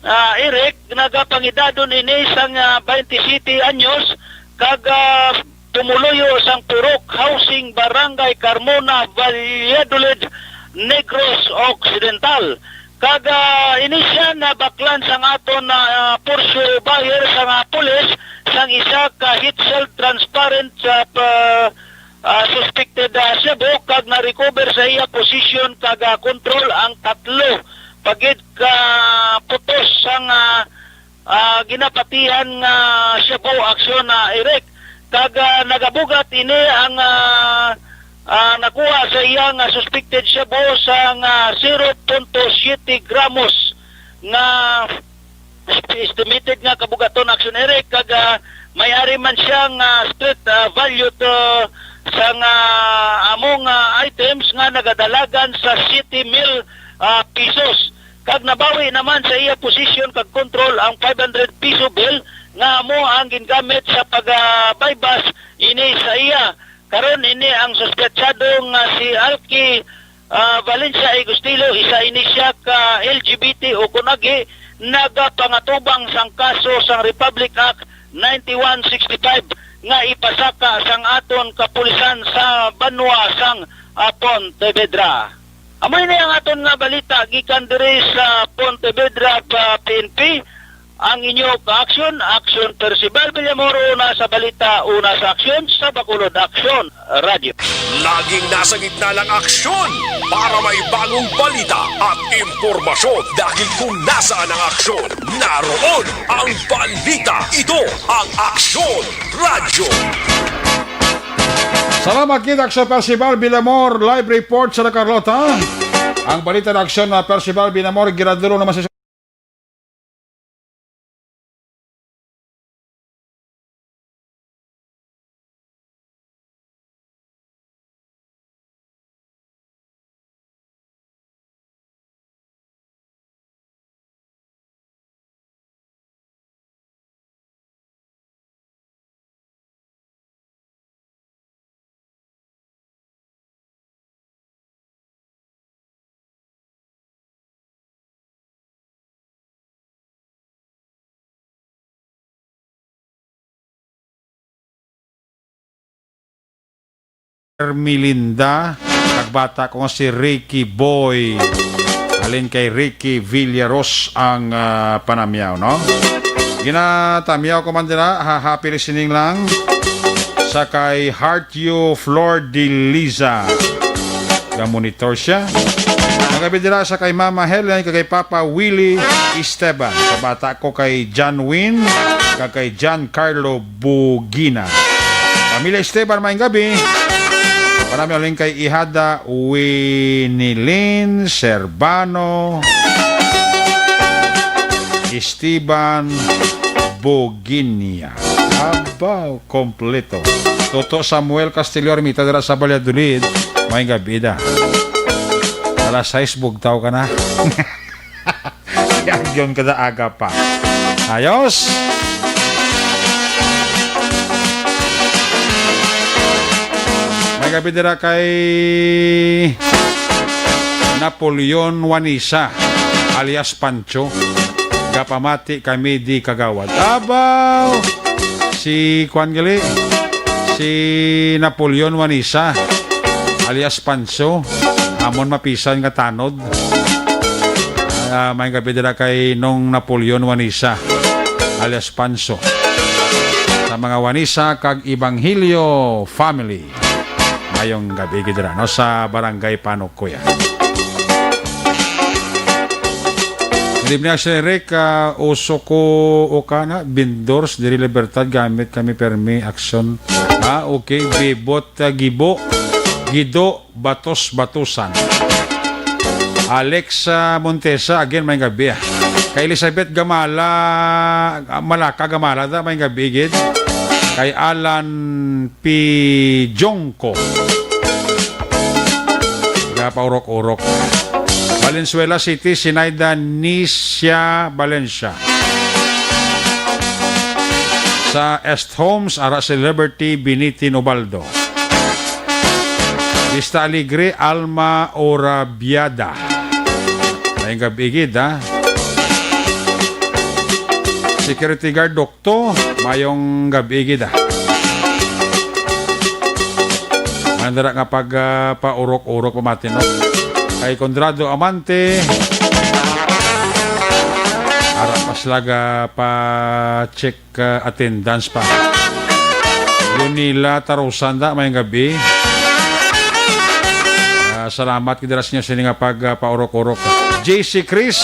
ah, Eric, nagapangidadon ini sang, ah, twenty-seven anyos, kag, ah, pumuluyo sang Purok Housing, Barangay Carmona, Valladolid, Negros Occidental. Kag, ah, ini sia nabaklan sang aton, ah, pursuer sang, ah, pulis sang isa ka heat-sealed transparent sa pa-, ah, suspected, ah, shabu, kag na-recover sa iya posisyon kag, ah, kontrol ang tatlo pa gid ka putos sang, ah, ah, ginapatihan nga shabu, Aksyon, ah, Eric. Kag, ah, nagabugat ini ang, ah, ah, nakuha sa iya nga suspected shabu sa nga zero punto siyete gramos nga estimated nga kabugaton, Aksyon, Eric, kag, ah, may ari man siya nga street, ah, value to sa nga among, ah, items nga nagadalagan sa siyete mil, ah, pesos. Kag nabawi naman sa iya posisyon kag kontrol ang five hundred peso bill nga amo ang gingamit sa pag, ah, buy-bust ini sa iya. Karon ini ang suspetsado nga si Alki, ah, Valencia Igustilo, isa ini siya ka L G B T o kon agi, nagapangatubang sang kaso sang Republic Act ninety-one sixty-five nga ipasaka sang aton kapulisan sa banwa sang, ah, Pontevedra. Amo ini ang aton nga balita gikan diri sa Pontevedra pa P N P. Ang inyo ka-aksyon, Aksyon Percival Villamor, una sa balita, una sa aksyon, sa Bacolod Aksyon Radyo. Laging nasa gitna ng aksyon para may bagong balita at impormasyon, dahil kung nasaan ang aksyon, naroon ang balita. Ito ang Aksyon Radyo. Salamat kita sa Percival Binamor, live report sa Carlota. Ang balita ng aksyon na Percival Binamor, ginadulong naman sa Ermelinda, kag bata ko nga si Ricky Boy. Halin kay Ricky Villaros ang, ah, panamyaw, no? Ginatamyaw ko man dira, ha, happy listening lang. Sa kay Heart You Flor de Liza. Ga-monitor siya. Magabi dira sa kay Mama Helen, kag kay Papa Willie Esteban. Sa bata ko kay John Win, kag kay John Carlo Bugina. Pamilya Esteban, maayong gabi. Panami uling kay Ihada Winilin Serbano Esteban Buginia. Abaw, kompleto. Toto Samuel Castillo Armita dira sa Valladolid. Maayong gabi da. Alas sais bugtaw ka na. Yagyon ka na aga pa. Ayos. Maayong gabi dira kay Napoleon Juanisa alias Pancho. Gapamati kami di kagawad. Abaw! Si kuan gali, si Napoleon Juanisa alias Pancho. Amon mapisan nga tanod. Ah, maayong gabi dira kay Nong Napoleon Juanisa alias Pancho. Sa mga Juanisa kag Ebanghelio family. Maayong gabi gid dira, no, sa Barangay Panukoy. Good evening, Sir Rick. Ah, uso ko o ka na, Bindors, diri Libertad, gamit kami permi, action. Ah, okay, Bibot, ah, Gibo, Gido, Batos, Batusan. Alex, ah, Montesa, again, maayong gabi, ah. Kay Elizabeth Gamala, ah, Malaka Gamala, da, maayong gabi, gid. Kay Alan P. Jongko. Gapaurok-urok. Valenzuela City, Sinaida Nicia Valencia. Sa Est Homes, ara si Liberty Binitin Ubaldo. Vista Alegre, Alma Orabiada. Maayong gabi gid, ha? Security Guard, Dokto, maayong gabi gid, ah. Ano dira nga pag, ah, paurok-urok pamati, no? Kay Conrado Amante, ara pa sila ga pa-check, ah, attendance pa. Yunila Tarusan da, maayong gabi. Ah, salamat gid dira sa inyo sini nga pag, ah, paurok-urok. J C Chris.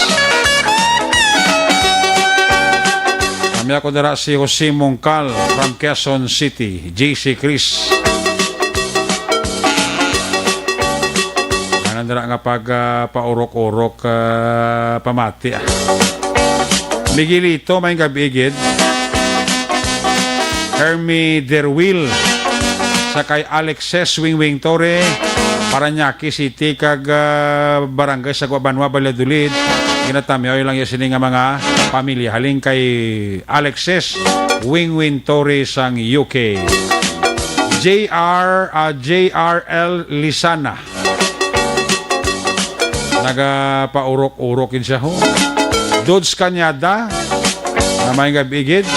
Kami ako dira si Jose Mongcal from Quezon City. J C Chris. Ano dira nga pag, ah, paurok-urok, ah, pamati, ah. Miguelito, maayong gabi gid. Hermie Derwil, sa kay Alexis Wingwing Torre, Parañaque City, kag, ah, Barangay Sagwa Banwa, Valladolid. Ginatamyaw lang ya sini nga mga pamilya. Halin kay Alexis Wingwing Torre sang U K. J R, ah, J R L Lisana. Nagapaurok-urok gid siya, ho. Dudes Cañada, na maayong gabi gid.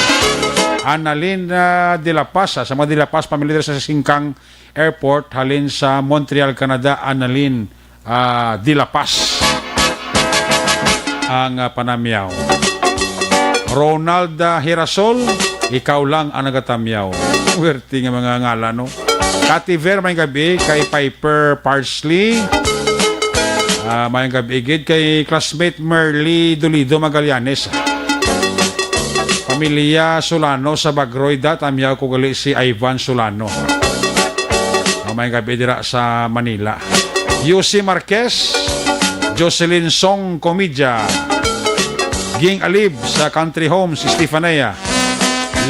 Annalyn, ah, de la Paz, ah, sa mga de la Paz, pamilya dira sa Singkang Airport, halin sa Montreal, Canada, Annalyn, ah, de la Paz. Ang, ah, panamyaw. Ronald, ah, Hirasol, ikaw lang ang nagatamyaw. Werte nga mga ngalan, no? Kati Ver, maayong gabi. Kay Piper Parsley, ah, maayong gabi gid. Kay classmate Merly Dolido Magallanes. Pamilya Solano sa Bagroy, da, tamyaw ko gali si Ivan Solano. May gabi dira sa Manila. Yusi Marquez, Jocelyn Song Comidya, Ging Alib sa Country Homes, Stefania,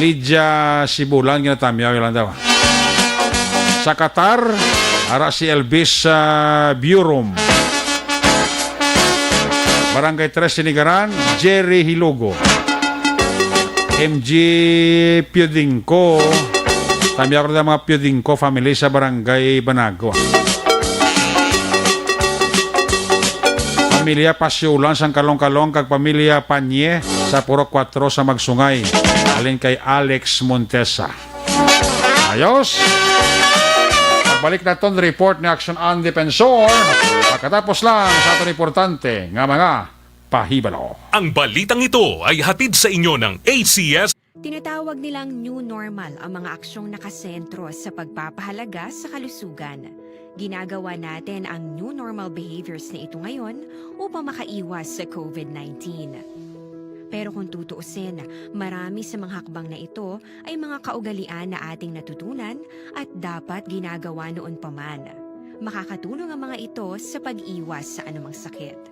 Lydia Sibulan, ginatamyaw lang daw. Sa Qatar, ara si Elvis, ah, Burom. Barangay Tres Sinigaran, Jerry Hilugo. M G Piodingco. Tamyaw ko na mga Piodingco family sa Barangay Banago. Pamilya Pasyulan sang Kalong-Kalong kag pamilya Panye sa Purok Kuwatro sa Magsungay. Alin kay Alex Montesa. Ayos. Pagbalik naton report ni Action Ann Defensor. Pagkatapos lang sa aton importante nga mga pahibalo. Ang balitang ito ay hatid sa inyo ng A C S. Tinatawag nilang new normal ang mga aksyong nakasentro sa pagpapahalaga sa kalusugan. Ginagawa natin ang new normal behaviors na ito ngayon upang makaiwas sa COVID nineteen. Pero kung tutuusin, marami sa mga hakbang na ito ay mga kaugalian na ating natutunan at dapat ginagawa noon pa man. Makakatulong ang mga ito sa pag-iwas sa anumang sakit.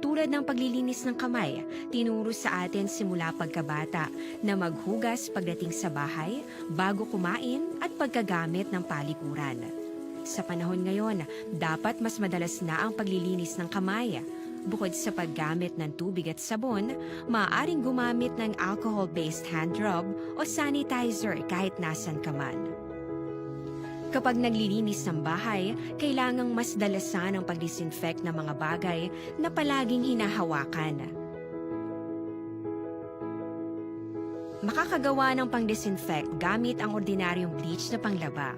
Tulad ng paglilinis ng kamay, tinuro sa atin simula pagkabata na maghugas pagdating sa bahay, bago kumain, at pagkagamit ng palikuran. Sa panahon ngayon, dapat mas madalas na ang paglilinis ng kamay. Bukod sa paggamit ng tubig at sabon, maaaring gumamit ng alcohol-based hand rub o sanitizer kahit nasan ka man. Kapag naglilinis ng bahay, kailangang mas dalasan ang pag-disinfect ng mga bagay na palaging hinahawakan. Makakagawa ng pang-disinfect gamit ang ordinaryong bleach na panglaba.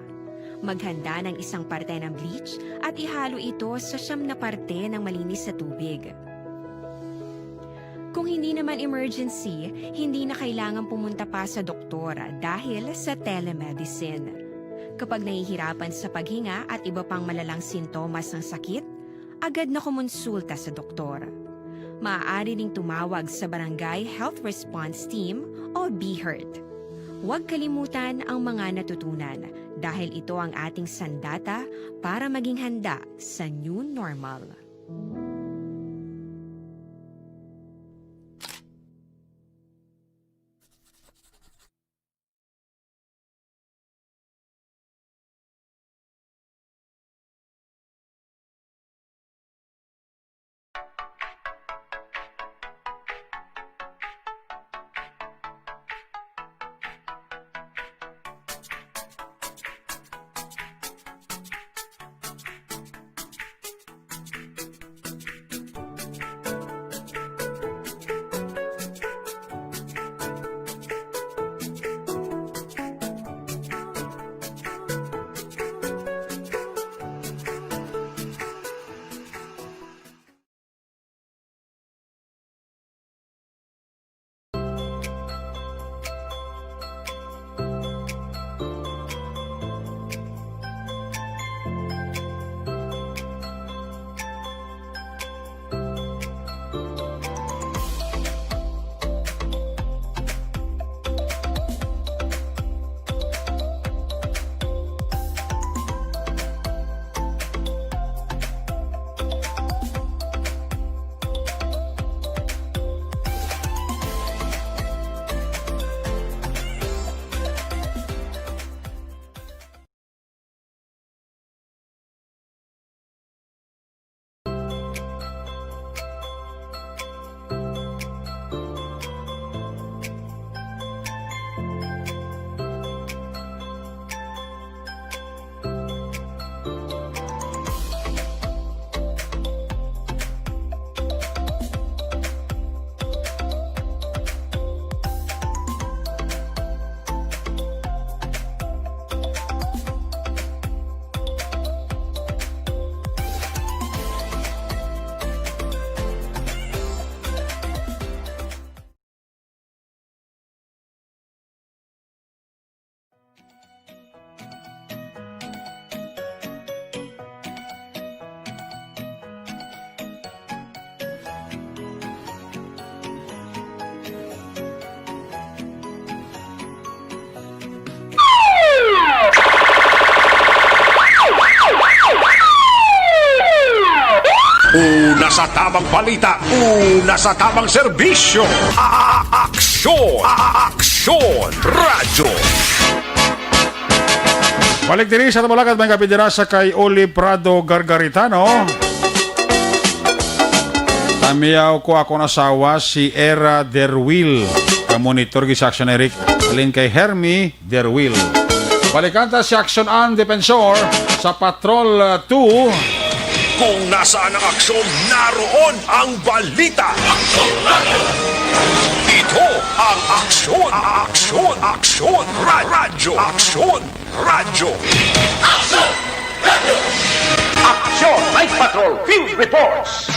Maghanda ng isang parte ng bleach at ihalo ito sa siyam na parte ng malinis na tubig. Kung hindi naman emergency, hindi na kailangan pumunta pa sa doktor dahil sa telemedicine. Kapag nahihirapan sa paghinga at iba pang malalang sintomas ng sakit, agad na kumonsulta sa doktor. Maaari ding tumawag sa Barangay Health Response Team o BHERT. Huwag kalimutan ang mga natutunan dahil ito ang ating sandata para maging handa sa new normal. Una sa tamang balita, una sa tamang serbisyo. A-, a-, aksyon, a-, a-, aksyon, radyo. Balik diri sa Tumulagad, mga kapidira, sa kay Oli Prado Gargaritano. Tamiyaw ko akon asawa, si Era Derwil. Kamonitor gid sa Action Eric. Halin kay Hermie Derwil. Balikan ta si Action An Defensor sa Patrol, uh, two. Kung nasaan ang aksyon, naroon ang balita. Ito ang Aksyon, Aksyon, Aksyon, Ra-, Radyo, Aksyon, Radyo. Action Night Patrol Field Reports.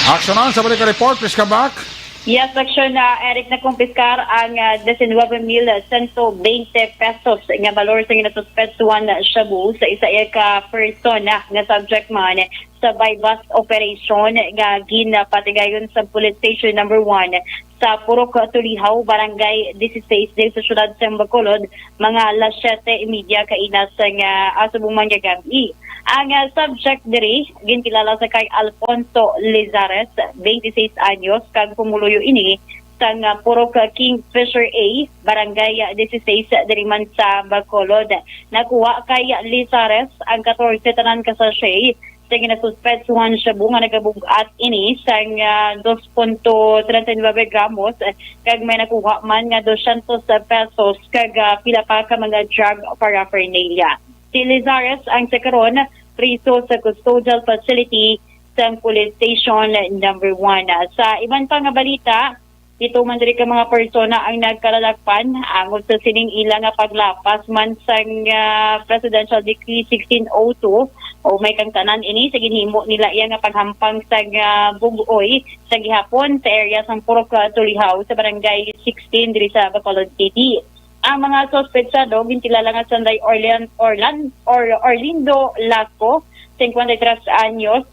Action An, sa balik ka report, please come back. Yes, Action, ah, Eric, nakumpiskar ang, ah, diecinueve mil ciento veinte pesos nga balor sa ginasuspetsuhan na shabu sa isa iya ka persona nga subject man sa buy-bust operation nga ginapatigayon sa Police Station Number One sa Purok Tulihaw, Barangay Dieciséis, diri sa siyudad sa Bacolod, mga alas siyete y media kaina sang, ah, subong man nga gab-i. Ang, ah, subject diri ginkilala sa kay Alfonso Lizares, twenty-six anyos, kag pumuluyo ini sang, ah, Purok Kingfisher A, Barangay Dieciséis, diri man sa Bacolod. Nakuha kay Lizares ang katorse tanan ka sachet sa ginasuspetsuhan shabu nga nagabug-at ini sang, ah, dos punto treinta y nueve gramos, kag may nakuha man nga dosyentos pesos kag, ah, pila pa ka mga drug paraphernalia. Si Lizares ang sa karon priso sa custodial facility sang Police Station Number One. Sa iban pa nga balita, pito man diri ka mga persona ang nagkalalakpan angod sa sining ila nga paglapas man sang, ah, Presidential Decree sixteen oh two, o may kangtanan ini sa ginhimo nila iya nga paghampang sang, ah, bug-oy sa gihapon sa area sang Purok, ah, Tulihaw sa Barangay sixteen diri sa Bacolod City. Ang mga suspetsado ginkilala nga sanday Orlean-, Orlan-, Or-, Orlindo Lasco, cincuenta y tres anyos,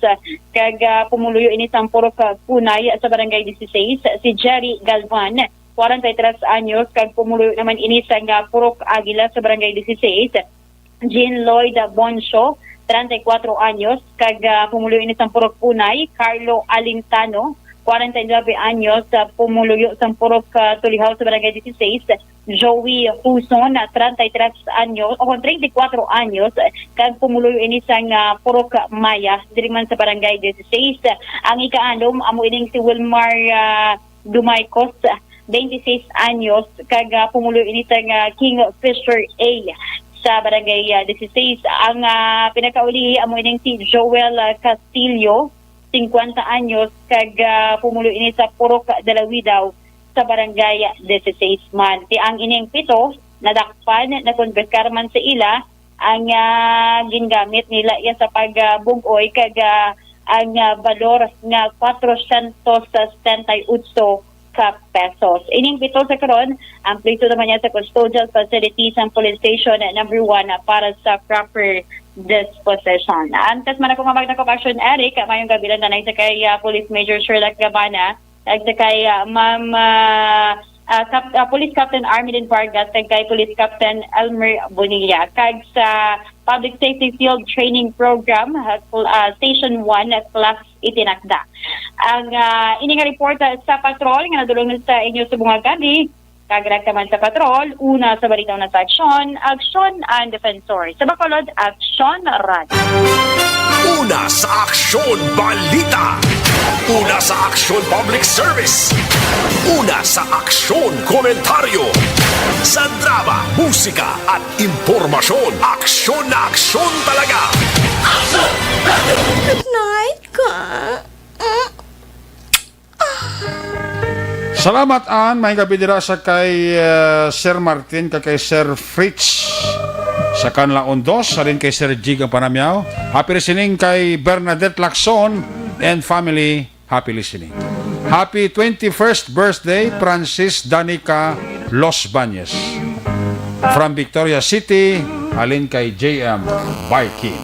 kag, ah, pumuluyo ini sang Purok, ah, Kunay sa Barangay Dieciséis, si Jerry Galvan, cuarenta y tres anyos, kag pumuluyo naman ini sang, ah, Purok Aguila sa Barangay Dieciséis, Jean Lloyd Boncio, treinta y cuatro anyos, kag, ah, pumuluyo ini sang Purok Kunay, Carlo Alintano, cuarenta y nueve anyos, ah, pumuluyo sang Purok, ah, Tulihaw sa Barangay Dieciséis, Joey Huson, treinta y tres anyos, o treinta y cuatro anyos, kag pumuluyo ini sang, ah, Purok Maya, diri man sa Barangay Dieciséis. Ang ikaanom, amo ining si Wilmar, ah, Dumaicos, twenty-six anyos, kag, ah, pumuluyo ini sang, ah, Kingfisher A sa Barangay, ah, Dieciséis. Ang, ah, pinakauli, amo ining si Joel, ah, Castillo, cincuenta anyos, kag, ah, pumulo ini sa Purok Dalawidaw sa Barangay Dieciséis man. Ti ang ining pito nadakpan, nakonpiskar man sa ila ang, ah, gingamit nila iya sa pagbug-oy, kag, ah, ang, ah, balor nga cuatrocientos setenta y ocho ka pesos. Ining pito sa karon, ang priso naman niya sa custodial facility sang Police Station Number One para sa proper disposition. Antes man ako nga magdakop, Action Eric, mayong gabi lang danay sa kay, ah, Police Major Sherlock Gabana, kag sa kay, ah, Ma'am, ah, ah, Cap-, ah, Police Captain Armilin Vargas, kag kay Police Captain Elmer Bonilla, kag sa Public Safety Field Training Program, ah, cl-, ah, Station One, ah, Class itinakda. Ang, ah, ini nga report, ah, sa patrol nga nadulong sa inyo subong nga gani, kag rekta man sa patrol, una sa balita, una sa aksyon, Aksyon ang Defensor. Sa Bacolod, Aksyon Radyo. Una sa aksyon, balita. Una sa aksyon, public service. Una sa aksyon, komentaryo. Sa drama, musika, at impormasyon, aksyon na aksyon talaga. Good night, ka. Salamat, Ann. May gabi dira sa kay, uh, Sir Martin, kag kay Sir Fritz. Sa Kanlaon Dos, halin kay Sir Jig ang panamyaw. Happy listening kay Bernadette Lacson and family. Happy listening. Happy twenty-first birthday, Francis Danica Los Bañez. From Victoria City, halin kay J M Baikin.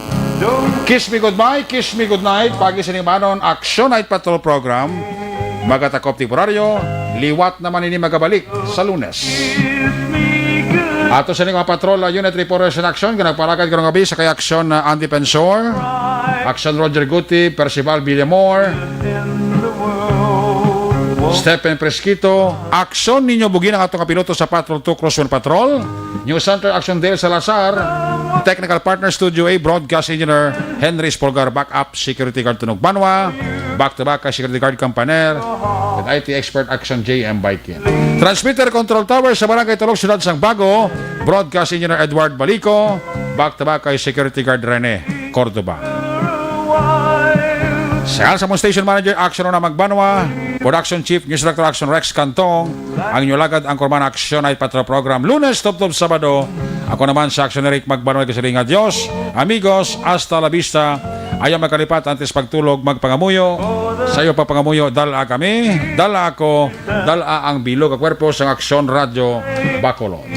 Kiss me goodbye, kiss me goodnight. Pagi sa ining banon, Action Night Patrol Program. Magatakop temporaryo, liwat naman ini magabalik sa Lunes. Ato sa ining mga patrol, ah, unit reporters in action, nga nagpalakad karong gabi sa kay Action, ah, Andy Pensor, Action Roger Guti, Percival Villamor, Stephen Presquito, Action Ninyo Bugin ang atong kapiloto sa Patrol two Crosswind Patrol, News Center Action Dale Salazar, Technical Partner Studio A, Broadcast Engineer Henry Espolgar, Backup Security Guard Tunog Banwa, back to back kay Security Guard Campaner, with I T expert Action J M Baikin. Transmitter Control Tower sa Barangay Tulog, Siyudad sang Bago, Broadcast Engineer Edward Balico, back to back kay Security Guard Rene Cordoba. Sa, sa among station manager, Action Una Magbanwa, Production Chief, News Director Action Rex Cantong, ang inyo lagad, ang kurman Action Night Patrol Program, Lunes tubtob Sabado. Ako naman sa Action Eric Magbanwa, kasaling nga Dios, amigos, hasta la vista. Ayaw magkalipat, antes pagtulog, magpangamuyo. Sayo pa pangamuyo, dala kami, dala ako, dala ang bilog nga kwerpo sang Action Radyo Bacolod.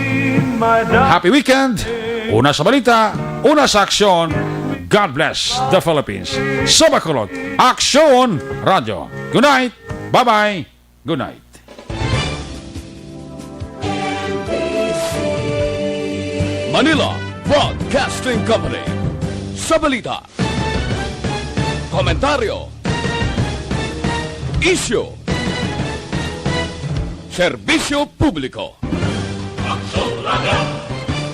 Happy weekend! Una sa balita, una sa aksyon. God bless the Philippines. Sa Bacolod, Aksyon Radyo. Good night! Bye-bye! Good night! Manila Broadcasting Company. Sa balita, komentaryo, isyu, serbisyo publiko. Aksyon Radyo.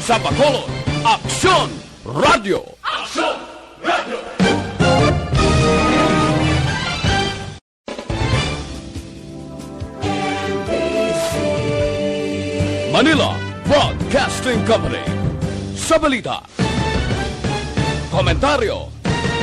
Sa Bacolod, Aksyon Radyo. Aksyon Radyo. Manila Broadcasting Company. Sa balita, komentaryo,